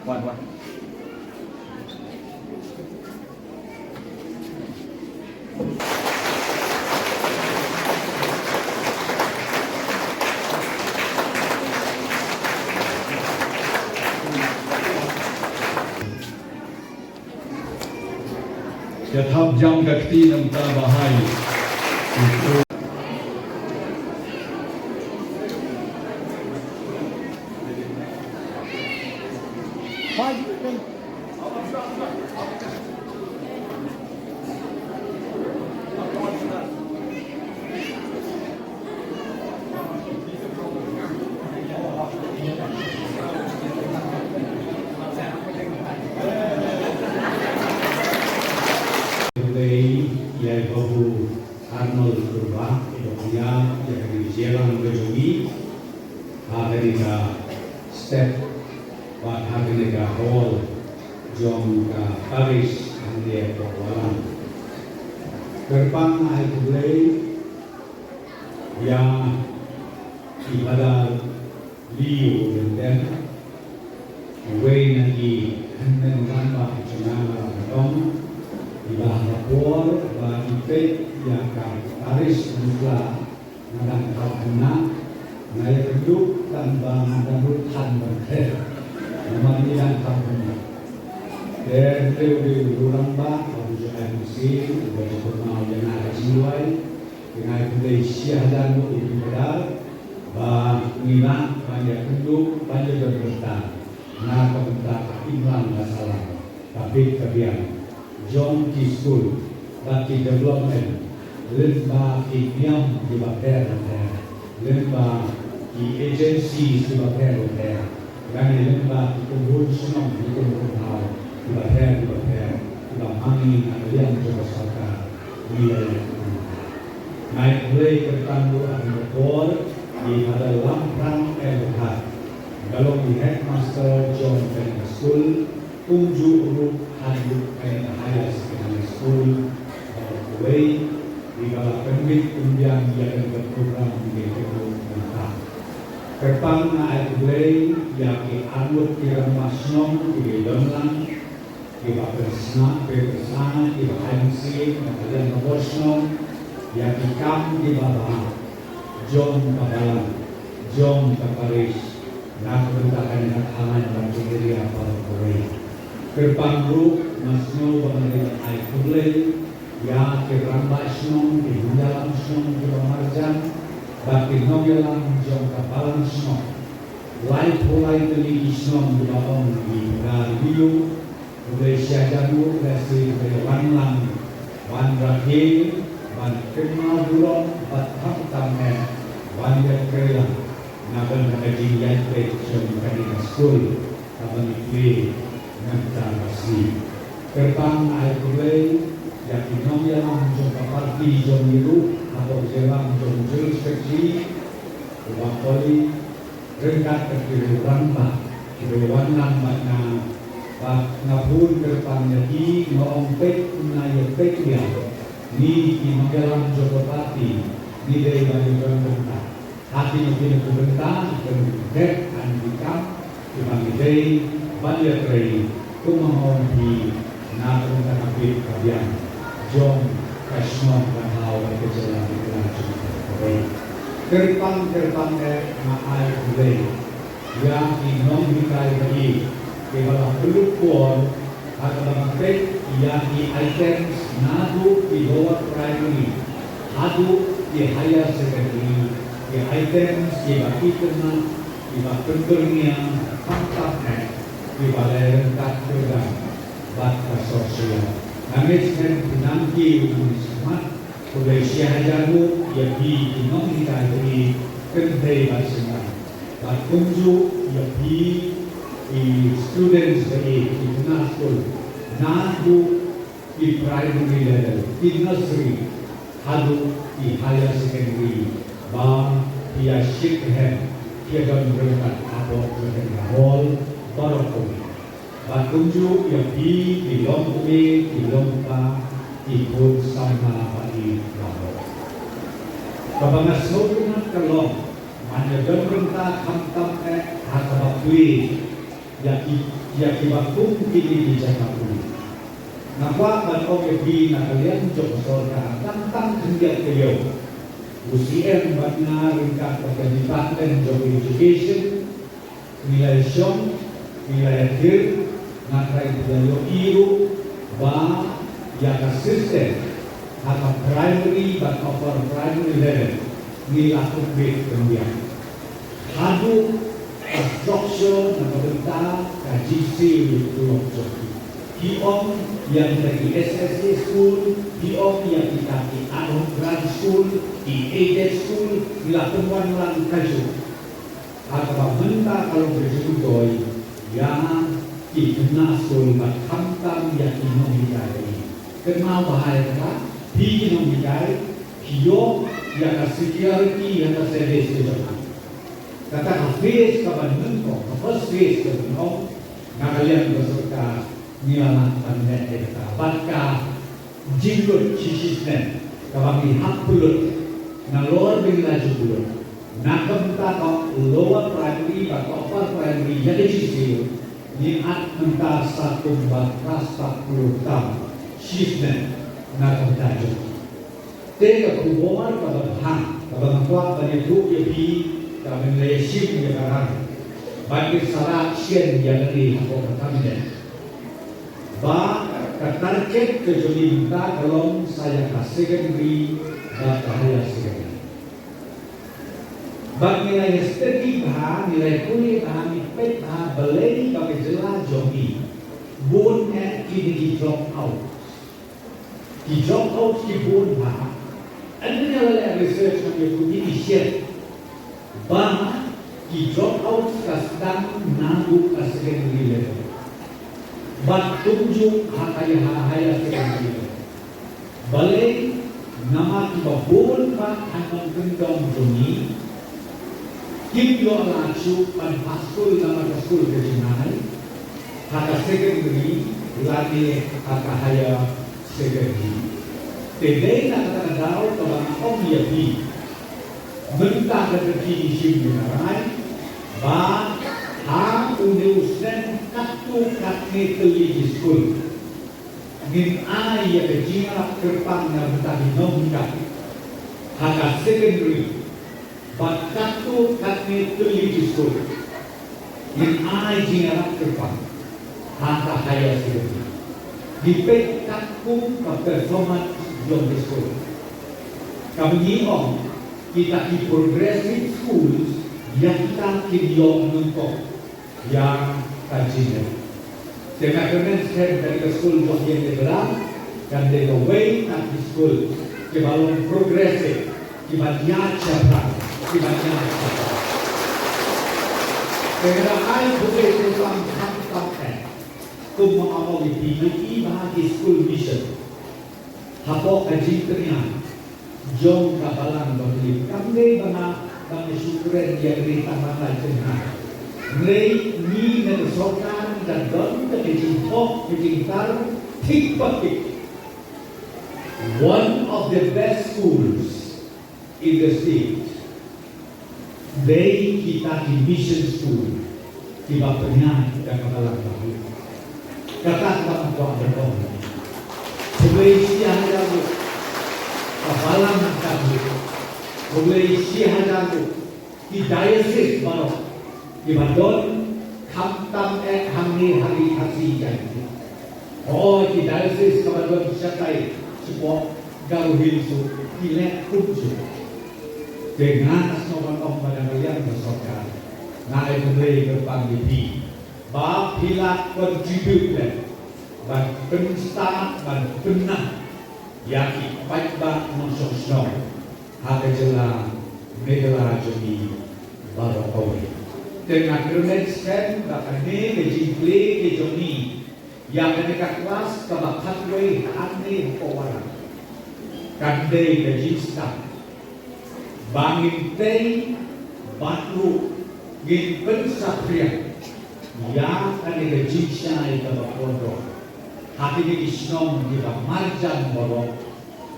Wan, wan. Ïa thap jam ka kti nangta bahai. Khublei ïa i Babu Arnold Kurbah, i ba pynïaid ïa kane ka jingïalang ka jong ngi ha kane ka step bad ha kane ka hall jong ka parish hangne ha Poh Walang. Kyrpang ai khublei ïa i Phadar Leo Ryndem, uwei na ki hynmen rangbah jong nga la ka dong, iba ha ka por ba i peit ïa ka parish Mukla, nga dang kham hynna, nga ïakynduh tang ba nga dang ruh than ban kren. Namar ngi dang kham hynna. Te hynriew hynriew u rangbah, ba u ju M C, uba ju kynmaw ïa nga ka jingduwai, te nga ai khublei shihajar nguh ïa phi Phadar, ba ngi lah ban ïakynduh ban ïadon bynta na ka bynta ka imlang ka sahlang, ka bit ka biang jong ki skul bad ki development lyngba ki niam kiba pher bapher, lyngba ki agency kiba pher bapher, lane lyngba ki kynhun shnong, ki kynhun thaw kiba pher kiba pher, kiba mane na ka liang jong ka sorkar. Ngi la ïa kynhun. Nga ai khublei kyrpang ruh ha kane ka por Ki Mother Lamphrang L. Dkhar, ka long ki headmaster jong kane ka skul, kumjuh ruh ha kane ka higher secondary school, Baroh Kawei, kiba la pynbit pynbiang ïa kane ka program ïa kane ka program. Kyrpang nga ai khublei ïa ki arngut ki rangbah shnong kiba don lang, kiba pynsngew, pynsngew, kiba ai mynsiem na ka liang ka bor shnong ïa ki kam kiba bha jong ka balang, jong ka parish, na ka bynta kane ka thaw bad ka area Baroh Kawei. Kyrpang ruh nga sngew ba nga dei ban ai khublei ïa ki rangbah shnong, ki nongïalam shnong kiba marjan, bad ki nongïalam jong ka balang shnong. Laiphew lai tylli ki shnong kiba ong ki Bhagar Biu, khublei shihajar nguh lehse kiba ïa wan lang ban rakhe, ban kynmaw burom bad khamtam eh ban ïatrei lang na ka bynta ka jingïaid peit jong kane ka skul kaba ngi plie mynta ka sngi. Kyrpang ai khublei ïa ki nongïalam jong ka party jong ngi ruh, hapoh jingïalam jong u General Secretary, u Bah Koli, ryngkat bad ki rangbah kiba wan lang bad nga, bad nga bun kyrpang ïa ki, nga ong peit na ïa peit ïa ngi ki nongïalam jong ka party, ngi dei ban ïa don bynta ha kino kino ki bynta, ki bynta ki kam kiba ngi dei ban ïatrei, kum ma nga ong ïa phi, na ka bynta ka bit ka biang jong ka shnong ka thaw bad ka jylla, ka jylla jong ngi. Kyrpang kyrpang eh nga ai khublei ïa ki nonghikai ba ïeit kiba la pynlut por ha kaba peit ïa ki items naduh ki lower primary haduh ki higher secondary, ki items kiba itynnad, kiba pynbyrngia, khamtam eh kiba la ïaryngkat kyrdan bad ka sorshia. Nga ngeit skhem phi nang ki u nang shakhmat. Khublei shihajar nguh ïa phi ki nonghikai ba ïeit, kynthei bad shynrang. Bad kumjuh ïa phi ki students ba ïeit, ki khynnah skul, naduh ki primary level, ki nursery haduh ki higher secondary, ba phi ïa shit rhem, phi ïa don ryngkat hapoh kane ka hall baroh kawei. Bad kumjuh ïa phi ki longkmie, ki longkpa, ki khun samla ba ïeit baroh. Kaba nga sngewtynnat ka long, man ïa don bynta khamtam eh ha kaba plie ïa ki, ïa kiba kum kine ki jaka pule. Nga kwah ban ong ïa phi na ka liang jong ka sorkar, tang tang khyndiat taïew, u C M bad nga ryngkat bad ka Department jong Education, ngi la ïashong, ngi la ïakhih, nga tharai phi la ïohi ruh ba ïa ka system ha ka primary bad upper primary level ngi la upgrade pynbiang. Haduh ka structure na ka bynta ka jingsiew ïa ki tulop jong ki. Phi ong ïa kita ki S S A school, phi ong ïa kita ki ad hoc grant school, ki aided school, ngi la pynwan lang kajuh. Ha kaba mynta ka long ka jingmyntoi ïa ki khynnah skul bad khamtam ïa ki nonghikai. Kynmaw bha ïa kata, phi ki nonghikai, phi ïoh ïa ka security ïa ka service ka jong phi. Kata ka phase kaba nyngkong, ka first phase kaba nyngkong, na ka liang ka sorkar ngi la lah ban leh ïa kata. Bad ka jinglut shi shisnem kaba ngi hap pynlut nalor ba ngi la ju pynlut na ka bynta ka lower primary bad ka upper primary ïa ka jingsiew, ngi ap mynta sa kum ba phra spah phew tam shisnem na ka bynta jong ngi. Te ka khubor kaba bha kaba nga kwah ban ïathuh ïa phi, kaba ngi la ïashim ïa ka rang, ban ïa sara shen ïa kane hapoh ka cabinet. Ba ka target ka jong ngi mynta ka long sa ïa ka secondary bad ka higher secondary. Bad ngi la ïa study bha, ngi la ïa pule bha, ngi peit bha balei ba ka jylla jong ngi bun eh kine ki drop out. Ki drop out ki bun bha. Ynda ngi la leh research ngi ïa pule ngi shem ba ki drop out ka sdang naduh ka secondary level bad kumjuh ha ka higher secondary level. Balei? Namar kiba bun bha ha nongkyndong jong ngi Kim ïoh lad shuh ban phah skul namar ka skul ka jingai, ha ka secondary lane ha ka higher secondary. Te dei na kata ka daw kaba nga ong ïa phi, mynta ka dei ki shim ïa ka rai ba ha une u snem katto katne tylli ki skul ngin ai ïa ka jingïarap kyrpang na bynta ki nonghikai ha ka secondary. Bad katto katne tylli ki skul ngin ai jingïarap kyrpang ha ka higher secondary. Ngi peit katkum ka performance jong ki skul. Kaba ngi ong kita ki progressive schools, ïa kita kin ïoh nyngkong ïa ka jingeh. Te nga kyrmen skhem ba ka skul jong ïa ka Balang kan dei kawei na ki skul kiba long progressive, kiba ïaid shaphrang, kiba ïaid shaphrang. Te nga ai khublei kyrpang khamtam eh. Kum ma ong ïa phi, ïa ki ba ki skul mission hapoh ka jingtynrai jong ka Balang Bapli. Kam dei ba nga, ba nga shu kren ïa kane tang ba nga jingtynrai. Hynrei ngi na ka sorkar ngi da don ka jingthoh ka jingtar thik ba thik. One of the best schools in the state. Dei kita ki mission school kiba pynïaid da ka Balang Bapli. Kata kaba nga kwah ban ong. Khublei shihajar nguh ka Balang Bapli. Khublei shihajar nguh ki diocese baroh kiba don, khamtam eh hangne ha ri Khasi Jaiñtia. Hooid, ki diocese kaba don shatai shapoh Garo Hills ruh ki leh kumjuh. Te nga sngewbha ban ong ba na ka liang ka sorkar, nga ai khublei kyrpang ïa phi ba phi la contribute lem ban pynstad, ban pynnang ïa ki paidbah nongshong shnong ha ka jylla Meghalaya jong ngi baroh kawei. Te nga kyrmen skhem ba kane ka jingplie ka jong ngi ïa kane ka klas kaba khatwei hangne hapoh Warrang kan dei ka jingstad ba ngin tei bad ruh ngin pynsaphriang ïa kane ka jingshai kaba kordor ha kine ki shnong kiba marjan baroh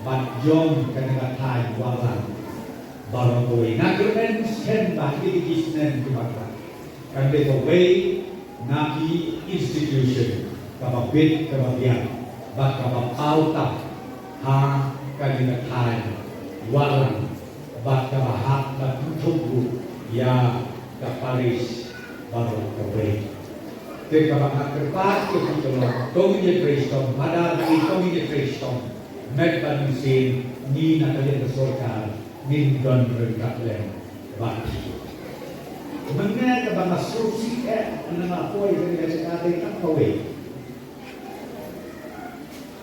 bad jong kane ka thaiñ Warrang baroh kawei. Nga kyrmen skhem ba ha kine ki snem kiba khat kan dei kawei na ki institution kaba bit, kaba biang bad kaba paw tam ha kane ka thaiñ Warrang bad kaba hap ban kynthup ruh ïa ka parish baroh kawei. Te kaba nga kyrpad ïa phi ka long, to ngin ïatrei shitom, Phadar, to ngin ïatrei shitom, met bad mynsiem, ngi na ka liang ka sorkar ngin don ryngkat lem bad phi. Mynne kaba nga sngewsih eh, nga la poi ha kane ka jaka dei tang kawei.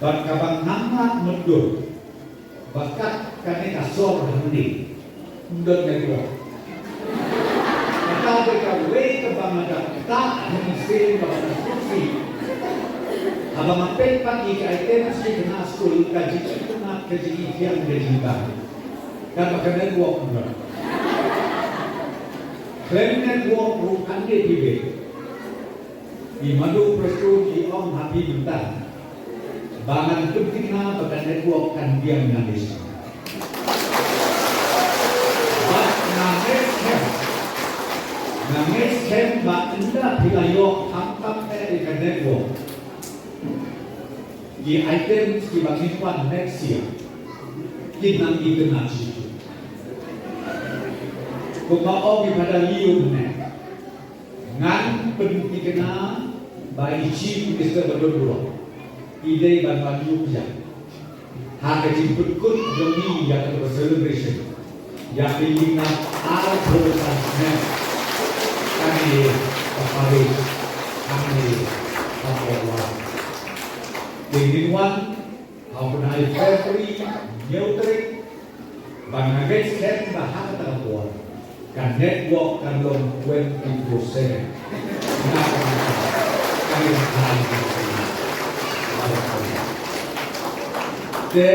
Bad kaba ngam lah mutdur ba kat kane ka sor hangne ym don network. Kata dei kawei kaba nga da ktah ha mynsiem kaba nga sngewsih. Haba nga peit pat ïa ki items ki khynnah skul, ka jingitynnad, ka jingithiang, ka jingtang. Katba ka network ym don. Khlem network ruh kan dei phi beit. I Madu Prestone i ong ha phi mynta ba ngan pynthikna ba ka network kan biang nangne. Bad nga ngeit skhem, nga ngeit skhem ba ynda phi la ïoh khamtam eh ïa ka network, ki items kiba ngin wan next year kin nang itynnad shuh shuh. Kumba ong i Phadar Leo mynne, ngan pynthikna ba i Chief Minister ba don ruh i dei ban wan ïuh ïa ha ka jingpynkut jong ngi ïa kata ka celebration. Ïa ka ïing na arphew san snem kane ka parish, kane ka parish. Te ngin wan ha u bnai February hynñiew tarik, ba nga ngeit skhem ba ha kata ka por ka network kan long twenty-four seven. Nga ka, ka, ka, ka, te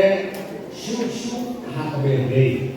shuh shuh ha kaba ïadei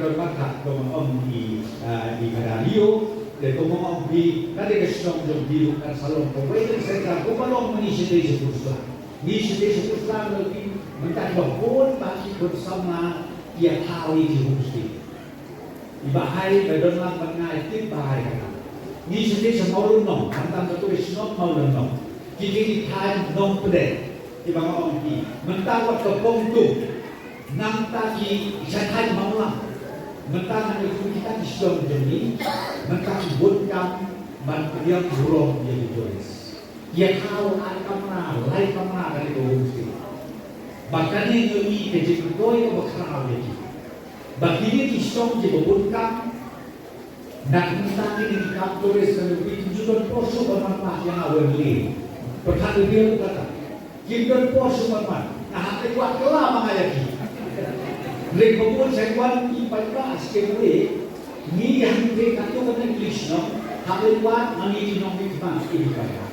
don markha kumba ong i, ah, i Kadario, te kumba ong phi, ka dei ka shnong jong phi ruh kan sa long kawei ka centre kumba long ma ngi shatei sha Khurslang. Ngi shatei sha Khurslang lei phi, mynta kiba bun ba ki khun samla ki ïa thaw ïa ki homestay. I Bah Hai ba don lang ban ngai tip Bah Hai kata. Ngi shatei sha Mawlynnong, khamtam ka tuition Mawlynnong. Ki ki ki thaiñ Nongpdeng. Kiba nga ong phi, mynta wat ka Pongtung. Nangta ki sha thaiñ Mawlam. Mynta na ki kita ki shnong jong ngi. Mynta ki bun kam ban pdiang burom ïa ki tourist. Ïa thaw ar kamra, lai kamra ka dei ka homestay. Ba kane ngi ïohi ka jingkynthoi kaba khraw ïa ki. Ba kine ki shnong kiba bun kam, na ka bynta kine ki kam tourist, ka dei ba kim ju don por shuh ban wan pah ïa nga wan leh. Pyrkhat ïa u kata. Kim don por shuh ban wan. Nga hap leit wad kylla ma nga ïa ki. Leit ba bun sha wan ki paidbah sha kiwei. Ngi hangtei katto katne ki shnong, hap leit wad ma ngi ki nongmihkhmat ki paidbah.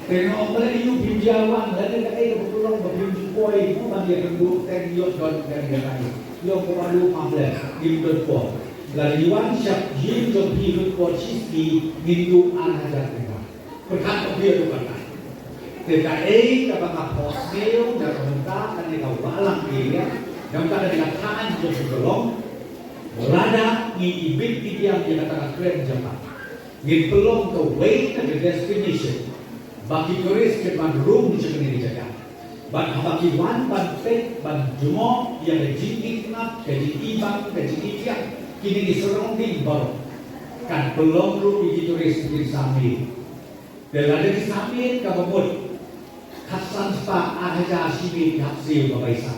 Te nga ong balei ïa u phim ju wan, lane kaei kaba pynlong ba phim ju poi mo ban ïakynduh teng ïoh don teng ïa kaei. Ïoh kaba lu pam leh, ngim don por. Lada ngi wan shap ïing jong phi lut por shisngi, ngin duh ar hajar tyngka. Pyrkhat ba phi ïoh kata. Te kaei kaba nga phohsniew na ka bynta kane ka Wahlang area, na ka bynta kane ka thaiñ jong phi ka long. Lada ngi ibit ibiang ïa kata ka kren jong nga. Ngin pynlong kawei na ka destination ba ki tourist kin wan rung sha kane ka jaka. Bad haba ki wan ban peit ban jngoh ïa ka jingitngap, ka jingibang, ka jingitiang, kine ki surrounding baroh, kan pynlong ruh ïa ki tourist kin sa mih. Te lada ki sa mih kaba mut khatsan spah, ar hajar shi miet ki hap siew ka baisa.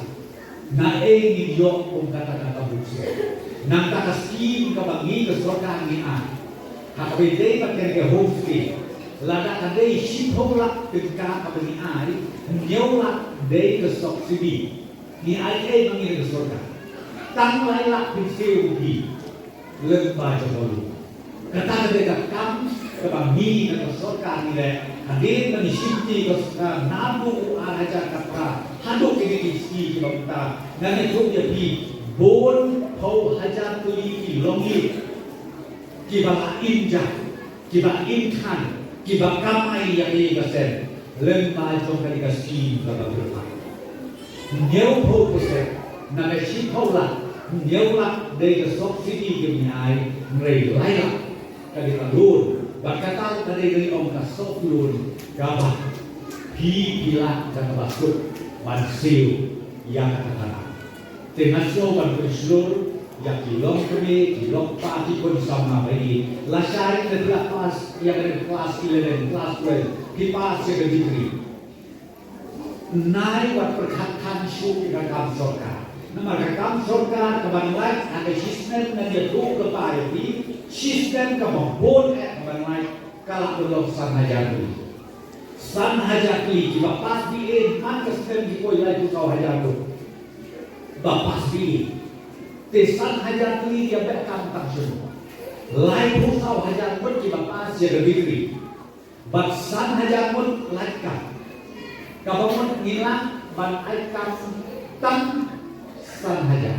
Naei ngin ïoh kum kata ka kabu siew? Nangta ka skim kaba ngi ka sorkar ngi ai ha kaba ïadei bad kane ka homestay, lada ka dei shiphew lak tyngka kaba ngi ai, hynñiew lak dei ka subsidy. Ngi ai ei ma ngi na ka sorkar? Tang lai lak phin siew ruh phi. Lyngba jong ka lum. Kata ka dei ka kam kaba ngi na ka sorkar ngi leh. Hadien ba ngi shim ti ka sorkar naduh u ar hajar khatphra haduh kine ki sngi kiba mynta, ngan ïathuh ïa phi, bun phew hajar tylli ki longïing kiba la im ja, kiba im khan, kiba kamai ïa ka ïing ka sem lyngba jong kane ka skim kaba pyrkhat. Hynñiewphew percent na ka shiphew lak, hynñiew lak dei ka subsidy kaba ngi ai, hynrei lai lak ka dei ka loan Bad kata ka dei ka ong ka soft loan kaba phi phi lah da kaba suk ban siew ïa kata ka. Te nga sngew ban pynshlur ïa ki longkmie ki longkpa ki khun samla ba ïeit. Lashai te phi la pass ïa ka class eleven, class twelve, phi pass ïa ka degree. Nai wat pyrkhat than shuh ïa ka kam sorkar. Namar ka kam sorkar ka ban lait ha ka shisnem ngan ïathuh lypa ïa phi, shisnem kaba bun eh ka ban lait ka la long san hajar tylli. San hajar tylli kiba pass B A man ka snem ki poi laiphew saw hajar ngut ba pass B A. Te san hajar tylli ki ïa beh kam tang shuh. Laiphew saw hajar ngut kiba pass ïa ka degree. Bad san hajar ngut lait kam. Kaba mut ngi lah ban ai kam tang san hajar.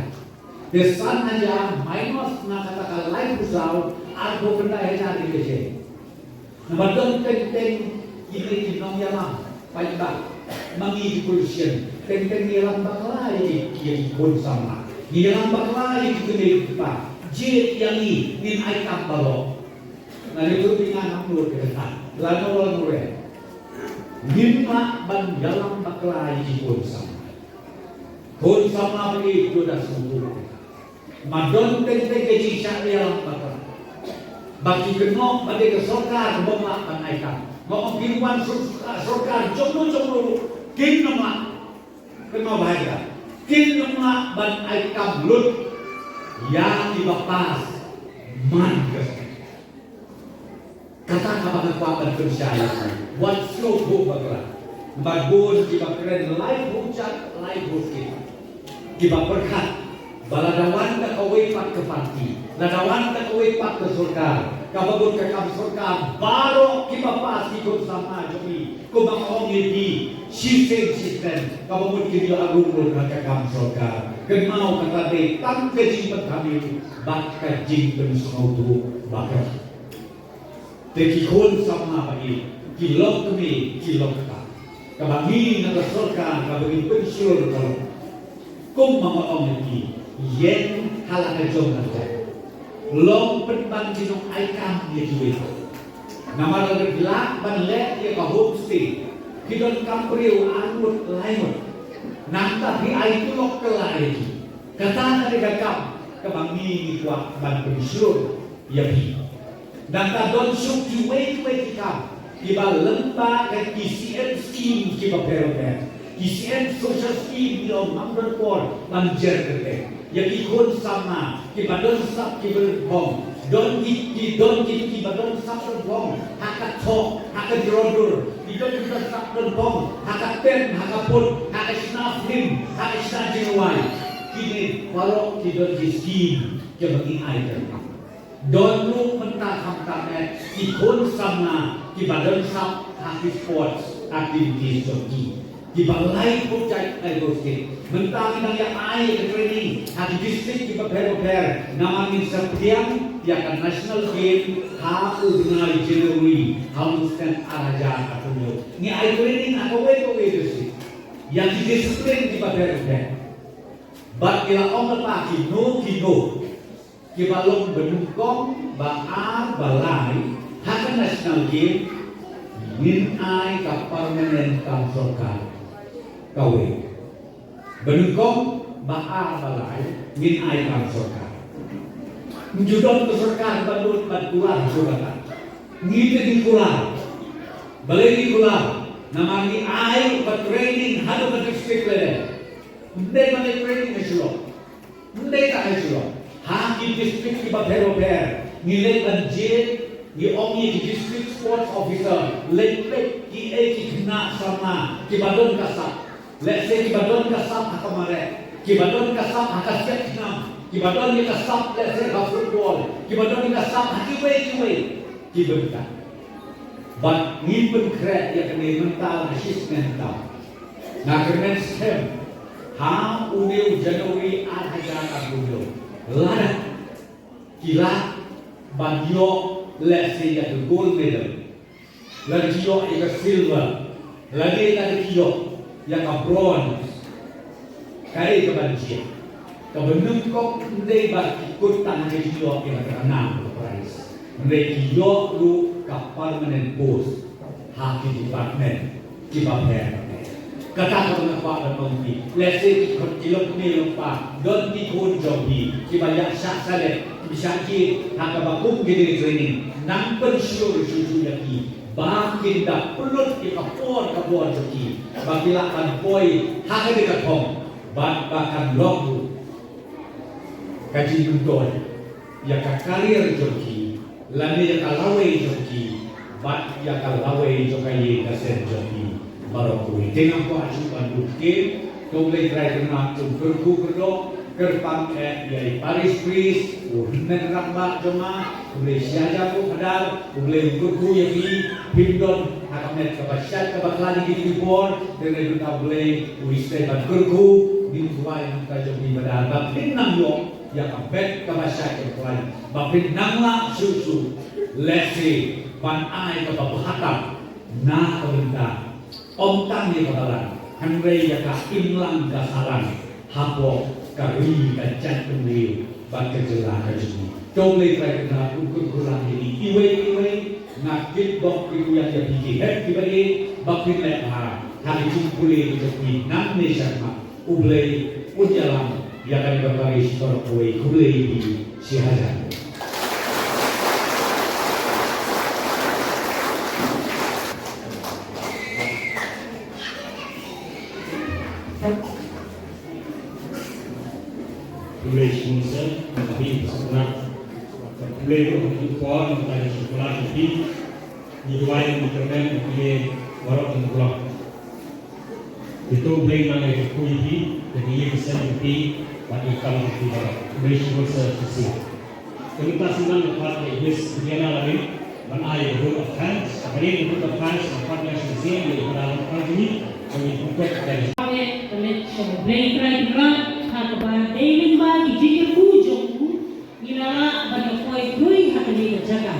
Te san hajar minus na kata ka laiphew saw, arphew khyndai hajar ïa ka jing. Namar don teng teng kine ki nongïalam paidbah ma ngi ki politician, teng teng ngi ïalam bakla ïa ki, ïa ki khun samla. Ngi ïalam bakla ïa ki kmie ki kpa. Jied ïa ngi, ngin ai kam baroh. Nga ïathuh ïa nga, ngam nud ïa kata. Lano lano re. Ngim lah ban ïalam bakla ïa ki khun samla. Khun samla ba ïeit, to da sngewthuh. Ma don teng teng ka jingshah ïalam bakla. Ba ki kynnoh ba dei ka sorkar kaba ym lah ban ai kam. Nga ong phi wan sor-, sorkar jong no jong no ruh kin ym lah. Kynmaw bha ïa kata. Kin ym lah ban ai kam lut ïa kiba pass man ka snem. Kata kaba nga kwah ban pynshai ïa phi. Wat sngewthuh bakla. Namar bun kiba kren laiphew jait laiphew skim. Kiba pyrkhat ba lada wan da kawei pat ka party, lada wan da kawei pat ka sorkar, kaba bun ka kam sorkar, baroh kiba pass ki khun samla jong ngi, kumba ong ïa phi, shisien shisien, kaba mut kin ïoh arum lut ha ka kam sorkar. Kynmaw kata dei tang ka jingpynthame bad ka jingpynsngewthuh bakla. Te ki khun samla ba ïeit, ki longkmie ki longkpa, kaba ngi na ka sorkar kaba ngi pynshlur ka long. Kumba nga ong ïa phi, ïeng ha la ka jong ka jait. Long pynban ki nongai kam ïa kiwei. Namar lada phi lah ban leh ïa ka homestay, phi donkam briew ar ngut lai ngut. Nangta phi ai tulop kylla ïa ki. Kata ka dei ka kam kaba ngi ngi kwah ban pynshlur ïa phi. Nangta don shuh kiwei kiwei ki kam kiba lyngba ka ki C M scheme kiba pher bapher, ki C M social scheme, ngi ong ngam don por ban jer kyrteng. Ïa ki khun samla kiba don sap kiba don phong, don ki, ki don ki, kiba don sap don phong ha ka thoh, ha ka jrong dur, ki don kiba don sap don phong ha ka tem, ha ka put, ha ka shna film, ha ka shna jingrwai. Kine baroh ki don ki scheme kiba ngi ai kyrteng. Don ruh mynta khamtam eh ki khun samla kiba don sap ha ki sports activities jong ki, kiba laiphew jait laiphew skim. Mynta ngi dang ïa ai ka training ha ki district kiba pher bapher, namar ngin sa pdiang ïa ka national game ha u bnai January ha u snem ar hajar arphew hynñiew. Ngi ai training ha kawei kawei district ïa ki discipline kiba pher bapher. Bad ngi la ong lypa kino kino kiba long ba nyngkong, ba ar, ba lai ha ka national game, ngin ai ka permanent kam sorkar kawei. Ba nyngkong, ba ar, ba lai ngin ai kam sorkar. Ym ju don ka sorkar ba lut ban kular shuh kata. Ngi te ngi kular. Balei ngi kular? Namar ngi ai ka training haduh ka district level. Ym dei ban ai training ha Shillong. Ym dei tang ha Shillong, ha ki district kiba pher bapher ngi leit ban jied, ngi ong ïa ki district sports officer leit peit kiei ki khynnah samla kiba don ka sap. Lehse kiba don ka sap ha ka mareh, kiba don ka sap ha ka siat khnam, kiba don ïa ka sap lehse ha football, kiba don ïa ka sap ha kiwei kiwei ki bynta. Bad ngi pynkhreh ïa kane mynta la shisnem tam. Nga kyrmen skhem ha une u January ar hajar arphew hynñiew, lada ki lah ban ïoh lehse ïa ka gold medal, lada ki ïoh ïa ka silver, lada, lada ki ïoh ïa ka bronze, kaei kaban jia? Kaba nyngkong, ym dei ba ki kut tang ha ka jingïoh ïa ka nam, ka prize. Hynrei ki ïoh ruh ka permanent post ha ki department kiba pher. Kata kaba nga kwah ban ong ïa phi, lehse ki khun ki longkmie longkpa, don ki khun jong phi kiba ïa shah shaleh, kiba shah jied ha kaba kum kine ki training, nang pynshlur shuh shuh ïa ki ba kin da pynlut ïa ka por ka bor jong ki ba ki lah ban poi ha kane ka thong bad ba kan long ruh ka jingmyntoi ïa ka career jong ki, lane ïa ka lawei jong ki, bad ïa ka lawei jong ka ïing ka sem jong ki baroh kawei. Te ngam kwah shuh ban bun kyrkieh, to U Blei Trai Kynrad un kyrkhu kyrdoh, kyrpang eh ïa i parish priest, u hynmen rangbah jong nga, U Blei shah ïa u khadar, U Blei un kyrkhu ïa phi, phim don ha ka met kaba shait kaba khlaiñ ïa kine ki por, te U Blei, U Blei u ïa stay ban kyrkhu, ngin duwai na ka bynta jong phi badar, ba phin nang ïoh ïa ka met kaba shait kaba khlaiñ, ba phin nang lah shuh shuh, lehse ban ai kaba bha tam na ka bynta ym tang ïa ka balang, hynrei ïa ka imlang ka sahlang hapoh ka ri ka jaitbynriew bad ka jylla ka jong ngi. To U Blei Trai Kynrad un kyrkhu lang ïa ngi iwei pa iwei. Nga kyrpad bok kyrkhu ïa phi ki hep kiba ïeit ba phin leh bha ha ki jingpule ki jong phi nangne shakhmat. U Blei un ïalam ïa kane ka parish baroh kawei. Khublei ïa phi shihajar. Khublei shibun sir, khublei shibun. Khublei ruh ha kane ka por, mynta ka jingkhublei ïa phi. Ngi duwai ïa ka kyrmen ïa phi baroh ki nongkyllon. Ïa to U Blei un nang ïa kyrkhu ïa phi, ïa ka ïing ka sem jong phi, bad ïa ka kam jong phi baroh. Khublei shibun sir, shisien. Te mynta sngewbha nga pat ïa i Miss Diana Larin ban ai a vote of thanks. Hynrei ka vote of thanks nga pat ïa shisien ïa i Padar Longkmie, ban ïa pyntok ïa ka. Ïa ka leit sha U Blei Trai Kynrad ha kaba dei lyngba ki jingkyrkhu jong u ngi la lah ban ïa poi khrui ha kane ka jaka.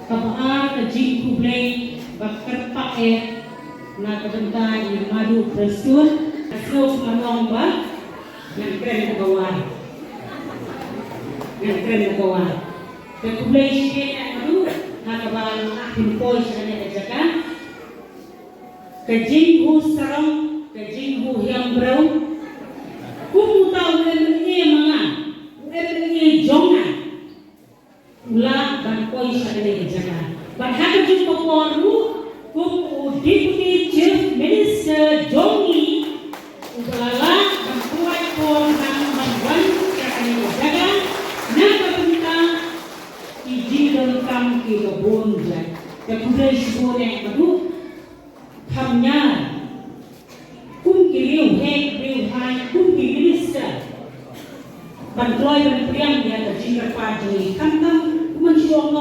Kaba ar ka jingkhublei ba kyrpang eh na ka bynta i Madu Prestone, ka sngew ka nong ba ngan kren ka war. Ngan kren ka war. Te khublei shibun eh Madu na kaba phin poi sha kane ka jaka. Ka jinghu sarong, ka jinghu hiam briew. Kum uta u MLA ma nga, u MLA jong nga. U lah ban poi sha kane ka jaka. Bad ha kajuh ka por ruh, kum u Deputy Chief Minister jong ngi, uba la lah ban pynlait por nang ban wan sha kane ka jaka, na ka bynta ki jingdonkam kiba bun jait. Te khublei shibun eh Madu. Kham ñiar kum ki riewheh riewhai, kum ki minister, ban kloi ban pdiang ïa ka jingkyrpad jong ngi. Khamtam kumno shu ong,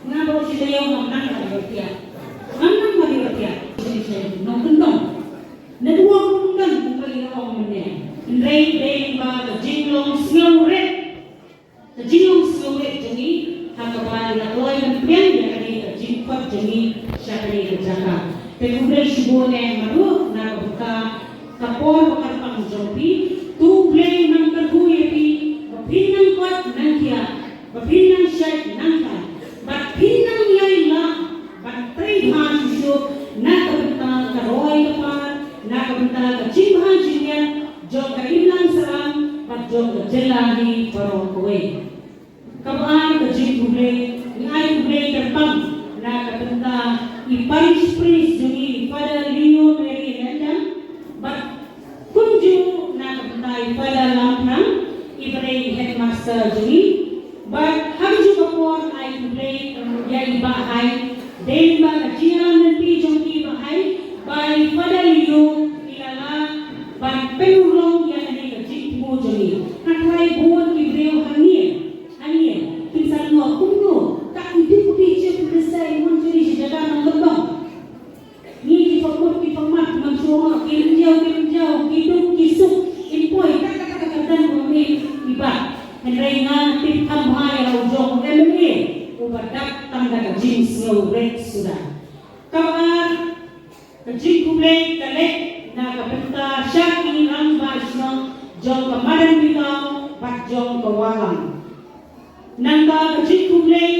nga baroh shi taïew ngam nang ma riewtiak. Ngam nang ma riewtiak. Nongkyndong. Nadong kumno kumba ïa ong mynne. Hynrei dei ba ka jinglong sngewrit. Ka jinglong sngewrit jong ngi ha kaba ngi la kloi ban pdiang ïa kane ka jingkhot jong ngi sha kane ka jaka. Te khublei shibun eh Madu na ka bynta ka por ba kyrpang jong phi. To U Blei un nang kyrkhu ïa phi ba phin nang kot nang khiah, ba phin nang shait nang khlaiñ, ba phin nang ïai lah ban trei bha shuh shuh na ka bynta ka roi ka par, na ka bynta ka jingbha jingïap jong ka imlang sahlang bad jong ka jylla hi baroh kawei. Kaba ar ka jingkhublei, ngi ai khublei kyrpang na ka bynta i parish priest jong ngi, Father Leo Mary Landam, bad kumjuh na ka bynta i Father Lamphang, iba dei i headmaster jong ngi, bad ha kajuh ka por ai khublei ïa i Bah Hai, dei ba ka jingïalam lynti jong i Bah Hai, ba i Father Leo i la lah ban pynurlong ïa kane ka jingthmu jong ngi. Nga tharai bun ki briew hangne, hangne kin sa ong kumno, ka i duk ki jingpynshai mon jong ngi sha jaka nongkyndong. Ngi ki pynmut ki pynmat, man shuwa ki rynjhaw ki rynjhaw, ki duk ki suk, ki poi, ka ka ka ka ka dang ma me i Bah. Hynrei nga tip kham bha ïa la u jong u MLA uba dap tang da ka jingsngewrit suda. Kaba ar ka jingkhublei ka leit na ka bynta sha ki rangbah shnong jong ka madan Pyndaw bad jong ka Wahlang. Nangta ka jingkhublei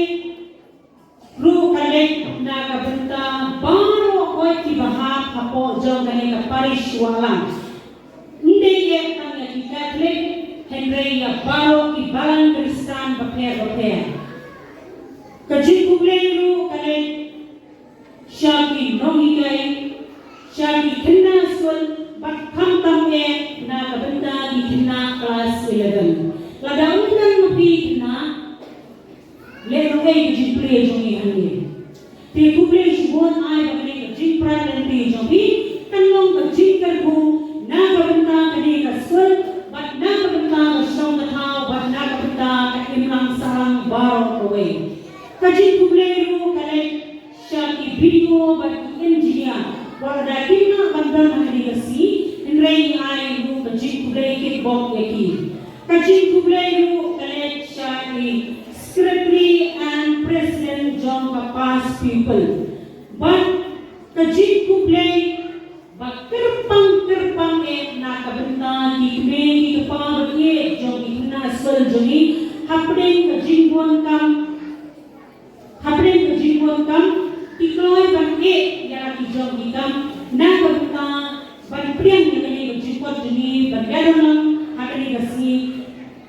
jong kane ka parish Wahlang. Ym dei ïa tang ïa ki Katholik, hynrei ïa baroh ki balang Khristan bapher bapher. Ka jingkhublei ruh ka leit sha ki nonghikai, sha ki khynnah skul, bad khamtam eh na ka bynta ki khynnah klas eleven. Lada ym don ma phi khynnah, leh noh ei ka jingplie jong ngi hangne. Te khublei shibun, ai ba kane ka jingprat lynti jong phi kan long ka jingkyrkhu na ka bynta kane ka skul, bad na ka bynta ka shnong ka thaw, bad na ka bynta ka imlang sahlang baroh kawei. Ka jingkhublei ruh ka leit sha ki B D O bad ki engineer, wat lada kim lah ban don ha kane ka sngi, hynrei ngi ai ruh ka jingkhublei kitbok ïa ki. Ka jingkhublei ruh ka leit sha ki secretary and president jong ka past pupil. Bad ka jingkhublei ba kyrpang kyrpang eh na ka bynta ki kmie ki kpa ba ïeit jong ki khynnah skul jong ngi hapdeng ka jingbun kam Hapdeng ka jingbun kam, ki kloi ban ïeh ïa la ki jong ki kam na ka bynta ban pdiang ïa kane ka jingkot jong ngi ban ïadon lang ha kane ka sngi.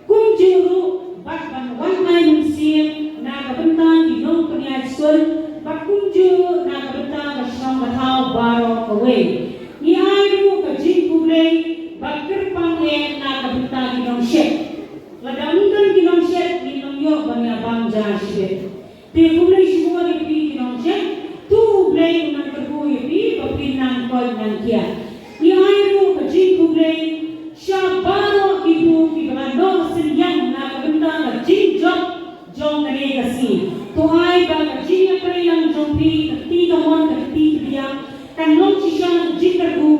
Kumjuh ruh bad ban wan ai mynsiem na ka bynta ki nongpynïaid skul bad kumjuh na ka bynta ka shnong ka thaw baroh kawei. Ngi ai ruh ka jingkhublei ba kyrpang eh na ka bynta ki nongshet. Lada ym don ki nongshet ngin ym ïoh ban ïa bam ja shibit. Te khublei shibun ïa phi ki nongshit, to U Blei un nang kyrkhu ïa phi ba phin nang koit nang khiah. Ngi ai ruh ka jingkhublei sha baroh ki briew kiba la noh synñiang na ka bynta ka jingjop jong kane ka sngi. To ai ba ka jingïatreilang jong phi, ka kti kamon, ka kti kadiang, kan long shisha ka jingkyrkhu,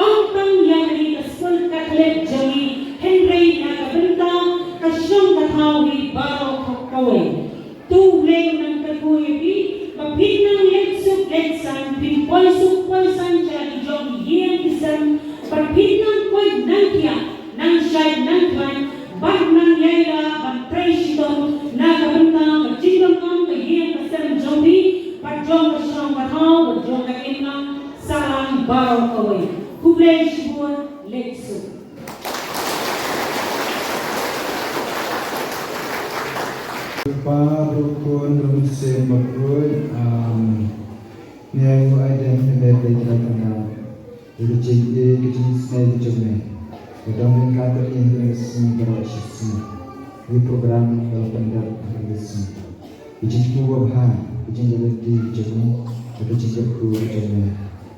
ym tang ïa kane ka skul Katholik jong ngi, hynrei na ka bynta ka shnong ka thaw hi baroh kawei. To U Blei un nang kyrkhu ïa phi ba phin nang leit suk leit san, phin poi suk poi san sha ki jong ki ïing ki sem, ba phin nang koit nang khiah, nang shait nang khlaiñ, bad nang ïai lah ban trei shitom na ka bynta ka jingdonkam ka ïing ka sem jong phi, bad jong ka shnong ka thaw, bad jong ka imlang sahlang baroh kawei. Khublei shibun, leit suk. Kpa, Khun, Mynsiem Bakhuid. Amen. Ngi ai nguh ai dem ïa me Blei Trai Kynrad ïa ka jingïeit ka jingisynei ka jong me. Ka dang ryngkat bad ngi ha kane ka sngi baroh shi sngi. Ïa ka program ba la pyndep ha kane ka sngi. Ka jingthmu babha, ka jingïaleit ka jong me, ka jingkyrkhu ka jong me.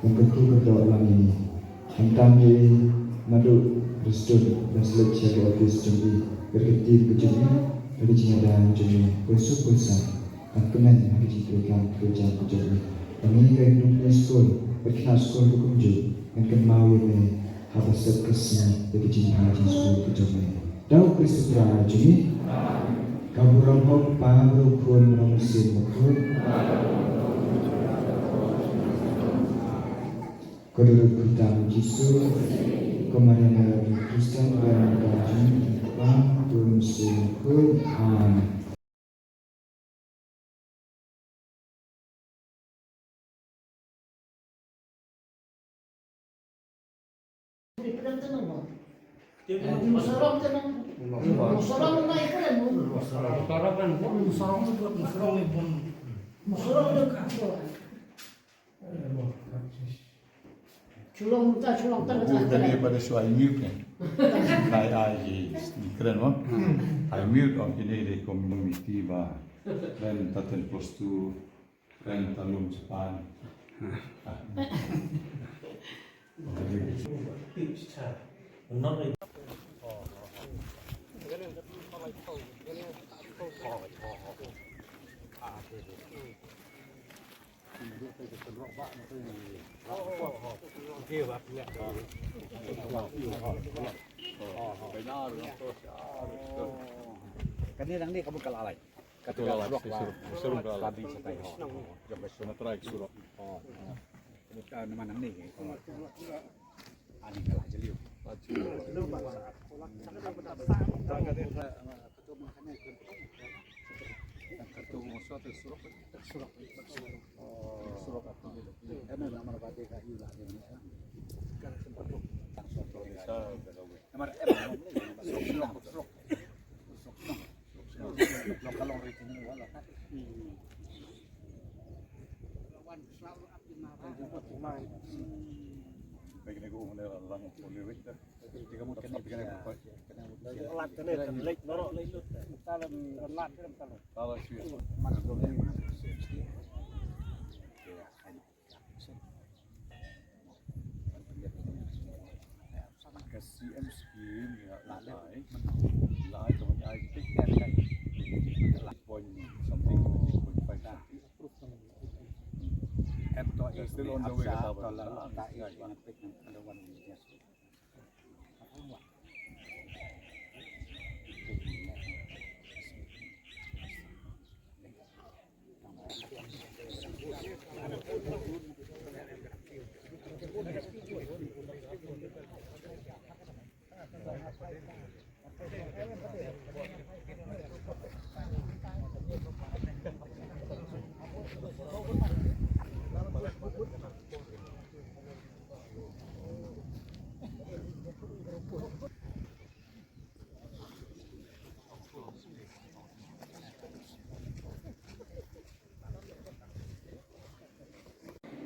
Ngan kyrkhu kyrdoh lang ïa ngi. Khamtam ïa i Madu Prestone, ban sa leit sha ka office jong i, bad ka team ka jong i, bad ka jingïada ka jong i, poi suk poi san, ban kmen ha ka jingtrei kam trei jam ka jong i. Ba ngi ka khynnah skul, bad khynnah skul ruh kumjuh, ngan kynmaw ïa me, haba sep ka sngi, ïa ka jingbha jingskul ka jong me. Da U Khrist U Trai jong ngi. Ka burom u Kpa, bad u Khun, bad u Mynsiem Bakhuid. Ko Dohnud Khuid tam u Jisu, ko Maria Mary Khristan, ko Maria Mary Khristan, ko Maria Mary Khristan. Amen. Chulong ta, chulong ta, ta, ta. Kane ba da shu ai mute ne. Ai, ai, i, i kren mo. Ai mute ong kine de committee ba. Kren ta ten plus two. Kren ta lum Japan. Kane nang ne ka bun ka la lai. Ka tu la lai, suruh, suruh ka la. Ka bi sa tai ho. Jom ka suruh. Na trai suruh. Oh. Ka nama nang ne. Ani ka la jeliu. Ka C M scheme ïa la ai, la ai jong ai tik point something, point five something. Em to is still on the way. Ka ta la la ta is na pek na wan.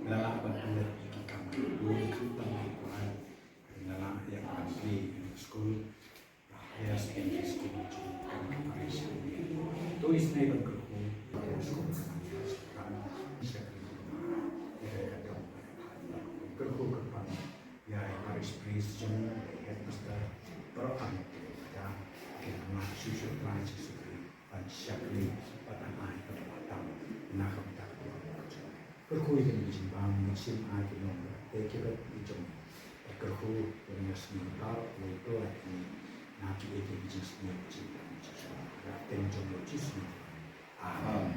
Nga lah ban pynleit ïa ki kam, ïa ki kam ki kwai. Nga lah ïa ka ban plie ïa ka skul, higher secondary school jong ka parish. To isynei ban kyrkhu ïa ka skul, ïa ka skul, ïa ka dong. Kyrkhu kyrpang ïa i parish priest jong ngi, ïa i headmaster, baroh arngut ki dang, ki dang shu shu trai shu shu. Ban shakri bad ban ai kaba tam na ka bynta ka jong ka jong. Kyrkhu ïa kine ki jingbam, mynsiem ai ki nong te ki bad ki jong. Kyrkhu ïa ngi sngewbha ïa to ïa kine na ki ïa ki jingsngew jingbam jong. Ïa ka kyrteng jong u Jisu. Amen.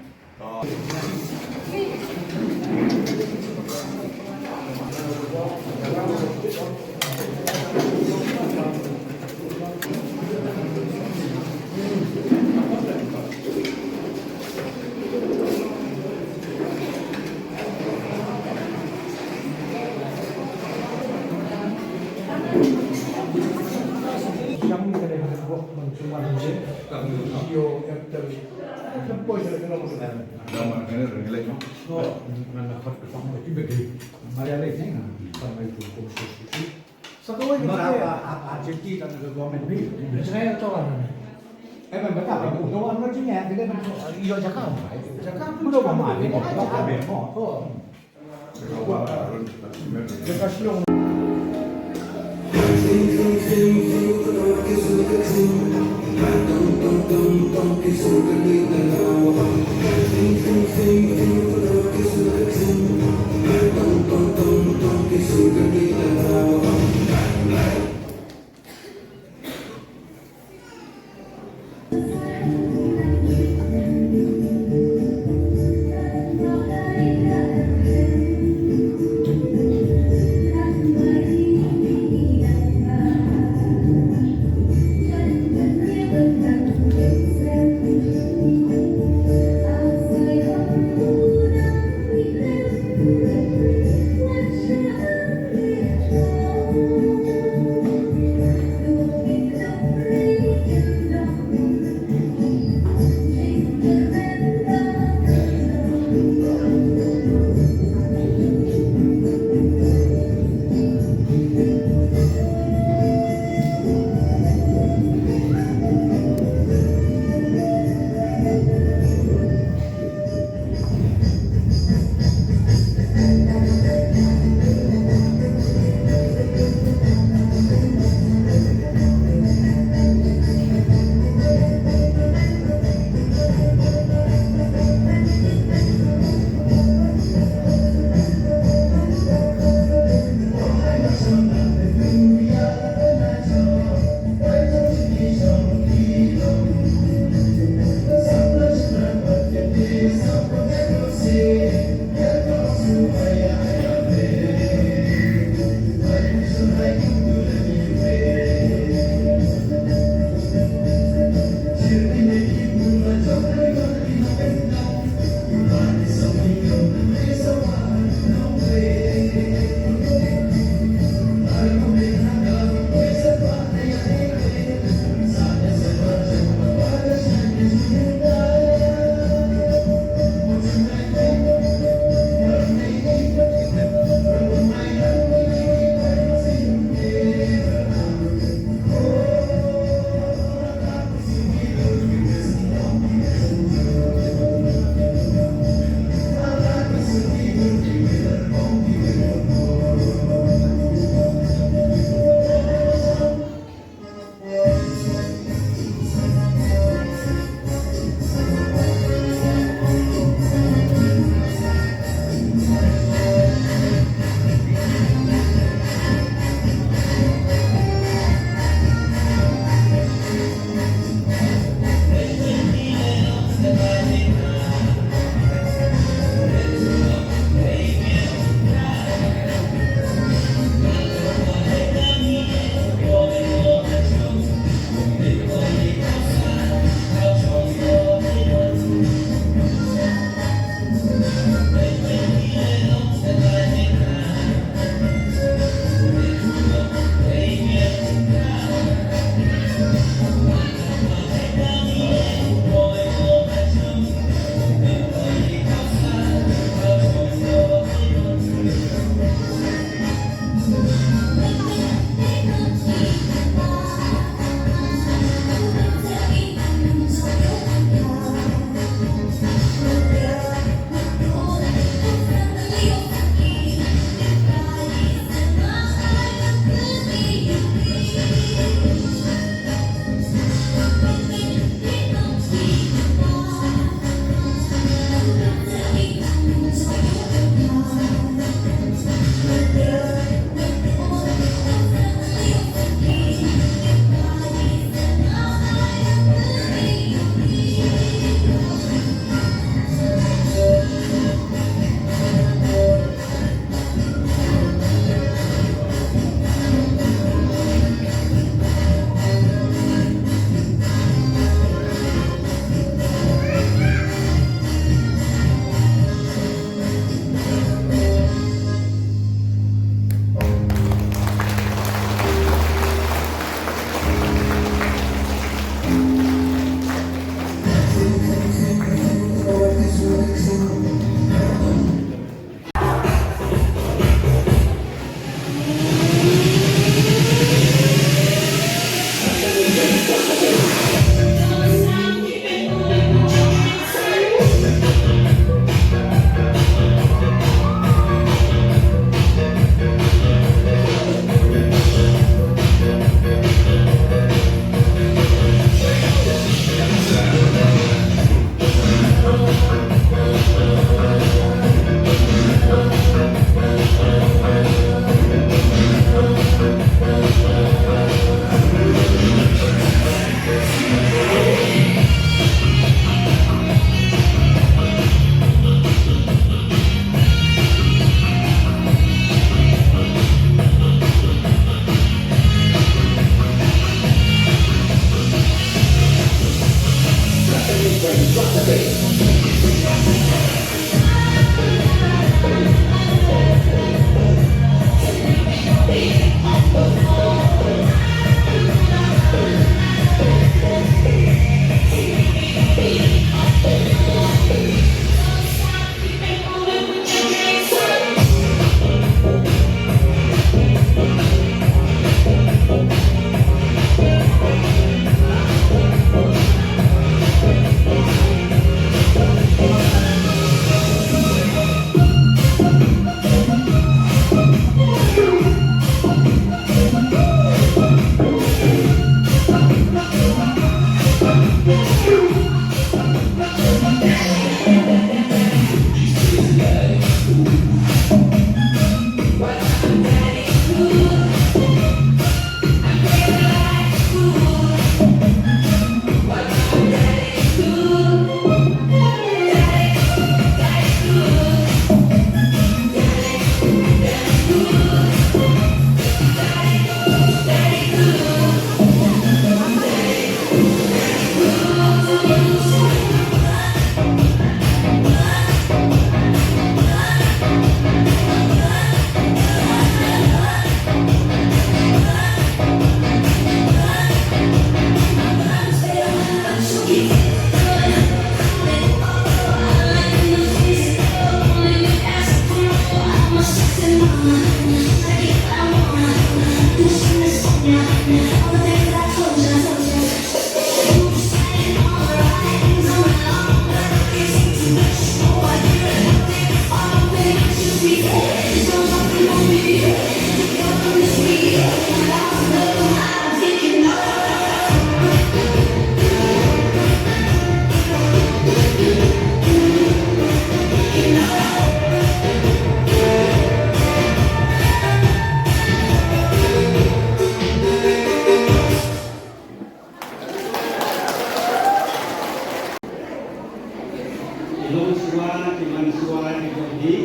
Shuwa ki man shuwa ki jong phi.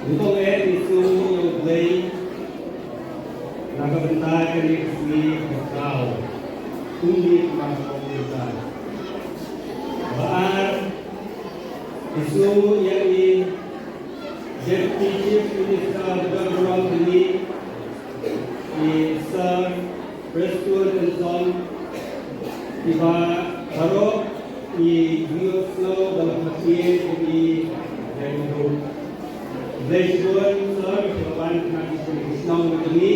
Ngi ong eh ïa u Blei na ka bynta kane ka sngi kaba khraw. Kumne ki man shuwa ki jong phi. Ba ar, ngi ïa i Deputy Chief Minister jong ka ri, i Sir Prestone Tynsong, kiba baroh ngi ïohsngew ba la pynïaid ïa ki. Blei shibun Sir, kiba wan na ka shnong ka jong ngi.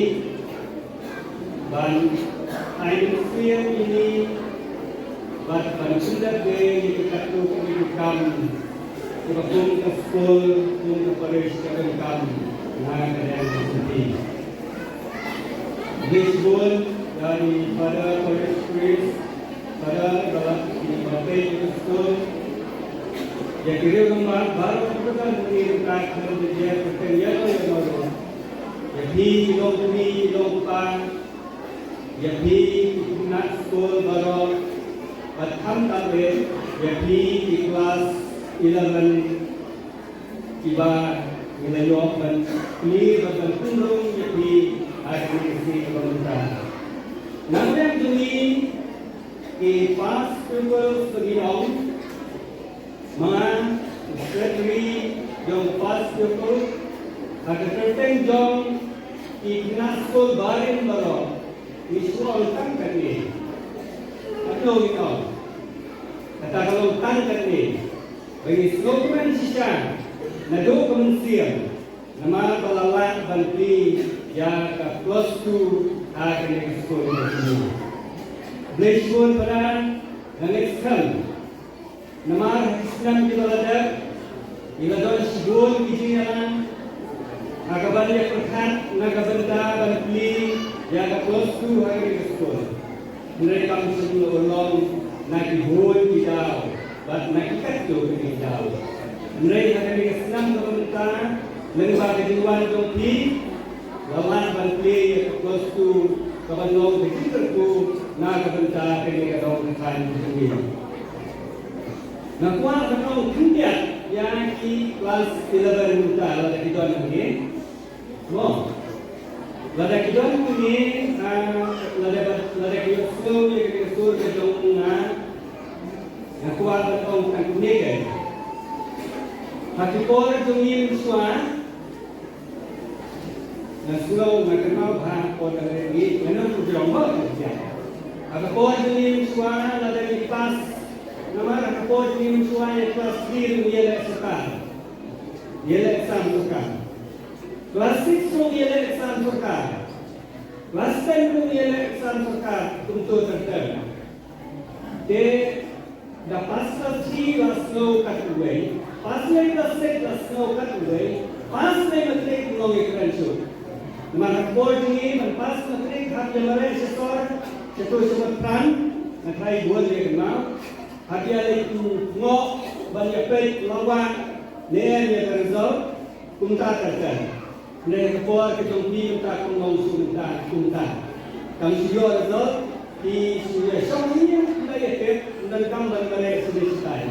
Ban ai mynsiem ïa ngi bad ban pyndep ïa ngi katto katne ki kam kiba kum ka skul, kum ka parish ka donkam na ka liang ka jong phi. Blei shibun ïa i Father Parish Priest, Father ba la pynïaid ïa ka skul, ïa ki riew rangbah baroh kiba don ha kane ka kyrteng, ïa ki riew rangbah, ïa phi ki longkmie ki longkpa, ïa phi ki khynnah skul baroh, bad khamtam eh ïa phi ki klas eleven kiba ngi la ïoh ban plie bad ban pynrung ïa phi ha kane ka sngi kaba mynta. Na ka liang jong ngi ki past pupils ba ngi ong, ma nga, u secretary jong ka past pupils, ha ka kyrteng jong ki khynnah skul barim baroh, ngi shu ong tang katne. Katno ngi ong? Kata ka long tang katne. Ba ngi sngewkmen shisha naduh ka mynsiem, namar ba la lah ban plie ïa ka plus two ha kane ka skul ka jong ngi. Blei shibun Father, nga ngeit skhem. Namar ha ki snem kiba la dep, ngi la don shibun ki jingïalang ha kaba ngi ïa pyrkhat na ka bynta ban plie ïa ka plus two ha kane ka skul. Hynrei kam shym la urlong na ki bun ki daw bad na ki katto katne ki daw. Hynrei ha kane ka snem kaba mynta, lyngba ka jingwan jong phi, la lah ban plie ïa ka plus two kaba long ka jingkyrkhu na ka bynta kane ka dong ka thaiñ jong ngi. Nga kwah ban ong khyndiat ïa ki klas eleven mynta lada ki don hangne. Mo. Lada ki don hangne, ah, lada, lada ki ïohsngew ïa ka sur ka jong nga. Nga kwah ban ong tang kumne. Ha ki por jong ngi mynshuwa, nga sngew, nga kynmaw bha por ka ri ngi, nga nang ku jrong bha ka ri. Ha ka por jong ngi mynshuwa lada ngi pass, namar ha ka por jong ngi mynshuwa ïa klas three ruh ngi ïaleh sorkar. Ïaleh exam sorkar. Klas six ruh ngi ïaleh exam sorkar. Klas ten ruh ngi ïaleh exam sorkar. Kumto ter ter. Te da pass klas three la sngew katwei, pass lei klas six la sngew katwei, pass lei matric long ïa kren shuh. Namar ha ka por jong ngi ban pass matric hap ïa mareh sha sor, sha to sha mat pran, nga trai bun ïa kynmaw. Hap ïa leit ngoh ban ïa peit lawah ne em ïa ka result, kumta ter ter. Hynrei ha ka por ka jong phi mynta kam long shuh mynta kumta. Kam shu ïoh result, phi shu ïa shong hangne, phi la ïa tip, ym donkam ban mareh shuh ne shatai.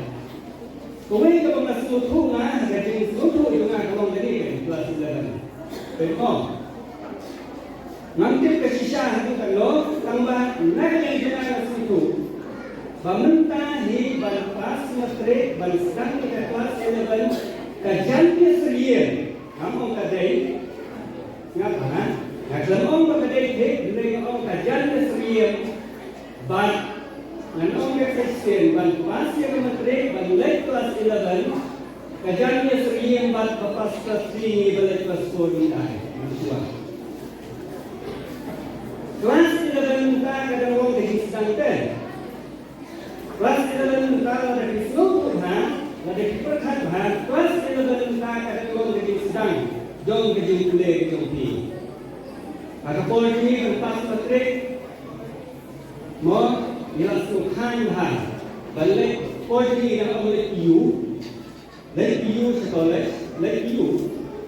Kawei kaba nga sngewthuh nga, ha ka jingsngewthuh jong nga ka long kane ka klas eleven. Peit mo. Ngam tip ka shisha haduh katno, tangba na ka liang jong nga nga sngewthuh ba mynta hi ban pass matric, ban sdang ïa ka klas eleven, ka jan ïa syriem. Ngam ong ka dei, nga ba nga, nga khlem ong ba ka dei te, hynrei nga ong ka jan ïa syriem. Bad ngan ong ïa ka shisien, ban pass ïa ka matric, ban leit klas eleven, ka jan ïa syriem bad ba pass klas three ngi ba leit klas four ngi dei. Mynshuwa. Klas eleven mynta ka dang long ka jingsdang te. Klas eleven mynta lada phi sngewthuh bha, lada phi pyrkhat bha, klas eleven mynta ka dang long ka jingsdang jong ka jingpule ka jong phi. Ha ka por jong ngi ban pass matric, mo, ngi la sngewkhan bha ban leit, por jong ngi nang ong leit P U, leit P U sha college, leit P U.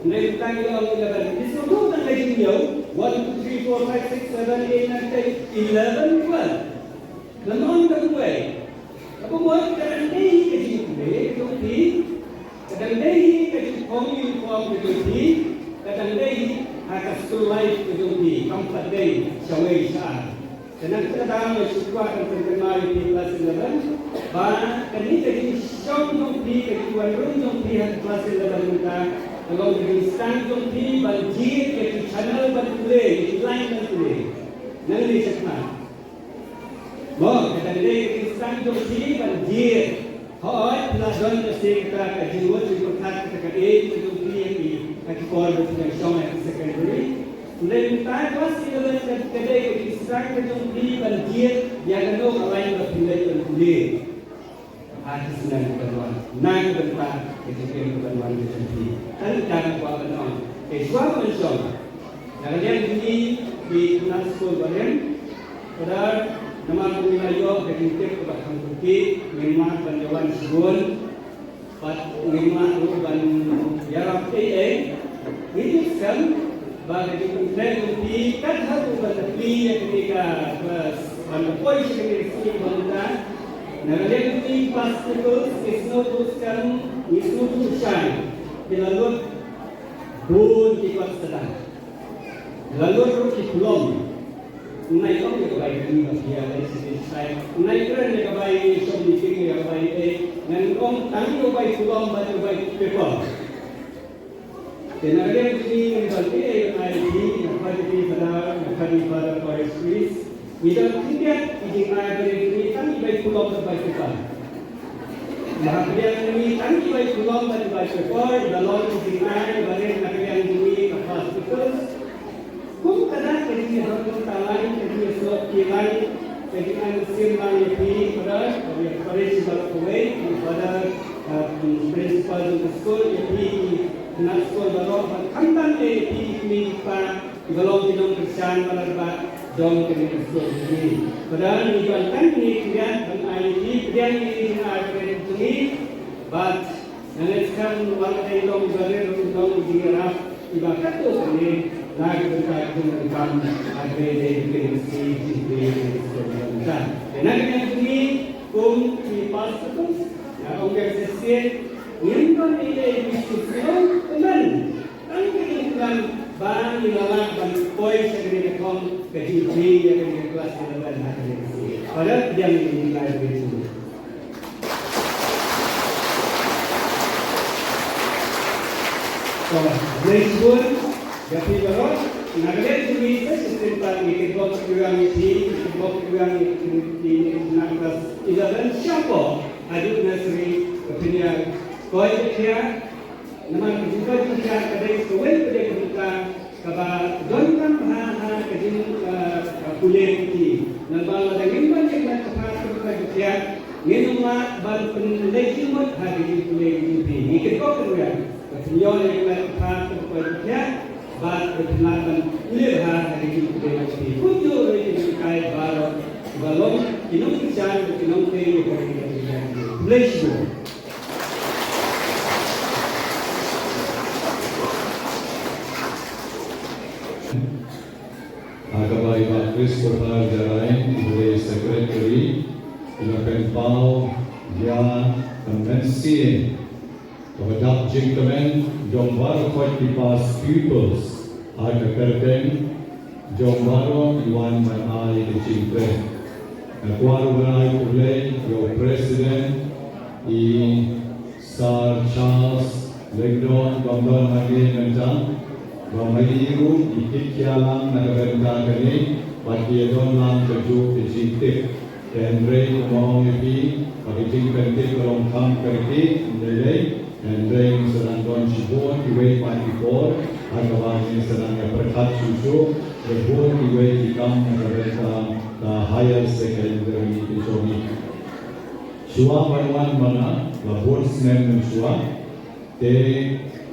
Hynrei mynta ngi la ong eleven, ngi sngewthuh tang ka jingñiew, one, two, three, four, five, six, seven, eight, nine, ten, eleven, twelve. Ngan ong da kumwei. Kaba mut ka dang dei ka jingpule, Ka jong phi ka dang dei ha ka school life ka jong phi, kam pat dei shawei sha. Te na kata ka daw nga shu kwah ban pynkynmaw ïa phi class eleven ba kane ka jingshong jong phi, ka jingwan rung jong phi ha class eleven mynta ka long ka jingsdang jong phi ban jied ïa ki channel ban pule, ïa ki line ban pule. Nangne shakhmat Mo, ka dang dei ka jingsdang jong phi ban jied. Hooid, phi la don ka sien kata ka jingmut jingpyrkhat kata ka age ka jong phi ha ki, ha ki por ba phi dang shong ha ki secondary. Hynrei mynta class eleven ka, ka dei ka jingsdang ka jong phi ban jied ïa kano ka lain ba phi leit ban pule. Ha ki snem kiban wan, na ka bynta ka jingim kaban wan ka jong phi. Tang kita nga kwah ban ong, te shuwa ban shong, na ka liang jong ngi ki khynnah skul barim, Father, namar ba ngi la ïoh ka jingtip kaba kham kyrkieh, ngim lah ban ïa wan shibun, bad ngim lah ruh ban ïarap ei ei. Ngi tip skhem ba ka jingpynkhreh jong phi kat haduh ban da plie ïa kane ka, ba, ban da poi sha kane ka sngi ba mynta. Na ka liang jong ngi ki past pupils ngi sngewthuh skhem, ngi sngewthuh shai, ki la lut bun ki kot sdang, ki la lut ruh ki pulom. Nai ong ïa ka bai kani ba phi ïa leit sha ki side. Nai kren ïa ka bai shong meeting, ïa ka bai eh. Ngan ong tang ïa u bai pulom bad ïa u bai paper. Te na ka liang jong ngi ngan ïa leit ai ïa phi, na ka bai jong phi Father, na ka bai Father Parish Priest. Ngi don khyndiat ki jingai barit jong ngi tang ki bai pulom bad bai paper. Ba ha ka liang jong ngi tang ki bai pulom bad bai paper, ba long ki jingai barit na ka liang jong ngi ka past pupils. Kum ka dak ka jingïakhun talent, ka jingïasoh talent, ka jingïasyllok ïa phi, Father, ïa ka parish baroh kawei, ïa Father, uh, principal jong ka skul, ïa phi ki khynnah skul baroh, bad khamtam ïa phi ki kmie ki kpa kiba long ki nongkyrshan ba la rat jong kane ka skul jong ngi. Father, ngi ban tang ngi khyndiat ban ai ïa phi, pdiang ïa ki jingai barit jong ngi, bad Nga ngeit skhem ba ka dei long ba ri ruh long jingïarap iba katto katne na ka bynta ka jingdonkam ha kane ka dei ka sngi jingpyni ka jingpyni ka bynta. Te na ka liang jong ngi kum ki past pupils nga ong ka shisien ngim don ei ei ba shu sngewthuh kmen. Tang ka jingkmen ba ngi la lah ban poi sha kane ka thong ka jingpyni ïa kane ka klas eleven ha kane ka sngi. Pdiang ïa ngi ki jingai barit jong ngi. To, khublei shibun ïa phi baroh. Na ka liang jong ngi sa shisien pat ngi kyrkhu ïa phi, ngi kyrkhu ïa phi, ngi kyrkhu ïa phi na klas eleven shapoh haduh nursery ba phin ïa koit ïa phi. Namar ka jingkoit jingkhiah ka dei kawei pat ka bynta kaba donkam bha ha ka jing, ah, ah, pule puthi. Namar lada ngim don jingkoit jingkhiah, ngin ym lah ban pynleit jingmut ha ka jingpule jong phi. Ngi kyrkhu ïa phi ba phin ïoh ïa ka jingkoit jingkhiah bad ba phin lah ban pule bha ha ka jingpule jong phi. Kumjuh ruh ïa ki nonghikai baroh kiba long ki nongkyrshan bad ki nongtrei ïa ka jingkoit jingkhiah. Khublei shibun. Ha kaba i Bah Christopher Jarain, i ba dei secretary, i la pynpaw ïa ka mynsiem kaba dap jingkmen jong baroh ki past pupils ha ka kyrteng jong baroh ki wan ban ai ka jingkren. Nga kwah ruh ban ai khublei ïa u president, i Sir Charles Lyngdoh, bym don hangne mynta, ba ma i ruh i kit khia lang na ka bynta kane bad i ïa don lang kajuh ka jingtip. Te hynrei kumba ong ïa phi ba ka jingpyntip ka long kham kyrkieh, ym dei lei. Hynrei ngin sa nang don shibun kiwei pat ki por ha kaba ngin sa nang ïa pyrkhat shuh shuh ïa bun kiwei ki kam na ka bynta ka higher secondary ka jong ngi. Shuwa ban wan ma nga la bun snem mynshuwa, te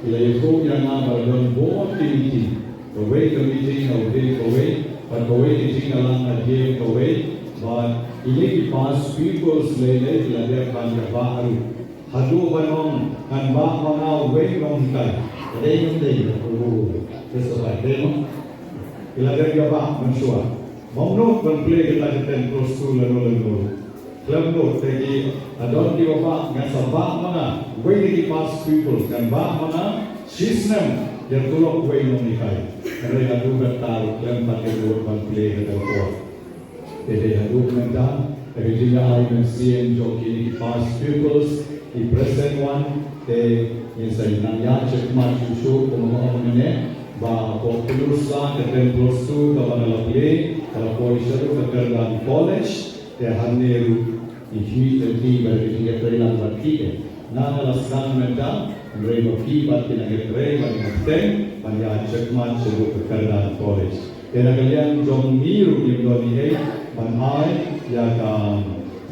ki la ïathuh ïa nga ba la don bun ki meeting, kawei ka meeting ha u dieng kawei bad kawei ka jingïalang ha dieng kawei, bad kine ki past pupils lei lei ki la dep ban ïa bah ruh. Haduh ban ong ngan bah ma nga uwei u nonghikai. Ka dei ne ym dei? Ka dei mo? Ki la dep ïa bah mynshuwa. Bym nud ban plie kita ki ten plus two lano lano. Khlem nud te ki la don kiba bah, ngan sa bah ma nga uwei na ki past pupils, ngan bah ma nga Shisnem ïa ka lok wei nonghikai. Hynrei haduh katta ruh khlem pat ïa ka lok ban plie ha ka por. Te dei haduh mynta, ha ka jingïaid mynsiem jong kine ki past pupils, ki present one, te ngin sa nang ïaid shakhmat shuh shuh kum ma nga ong mynne, ba hapoh Pynroi Sla ka ten plus two kaba nga la plie, ka la poi sha ruh ka Kyrdan College, te hangne ruh Ngi khmih lynti bad ka jingïatreilang bad phi. Nga nga la sdang mynta, hynrei ma phi pat ki nang ïatrei bad ngi bteng ban ïaid shakhmat sha ruh ka Kyrdan College. Te na ka liang jong ngi ruh ngim don ei ei ban ai ïa ka,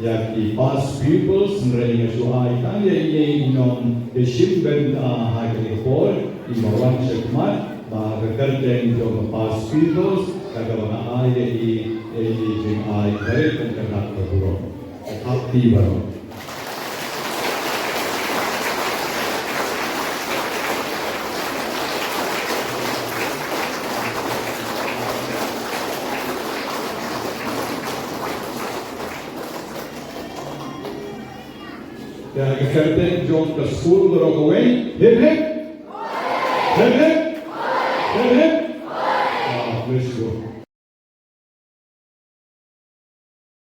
ïa ki past pupils, hynrei nga shu ai tang ïa ine i nong, ïa shim bynta ha kane ka por, i ba wan shakhmat, ba ka kyrteng jong ka past pupils, ka kaba nga ai ïa i, ïa i jingai barit ban kyrdan ka burom. Happy baroh. Ïa ka kyrteng jong ka skul baroh kawei. Hip hip. Hip hip.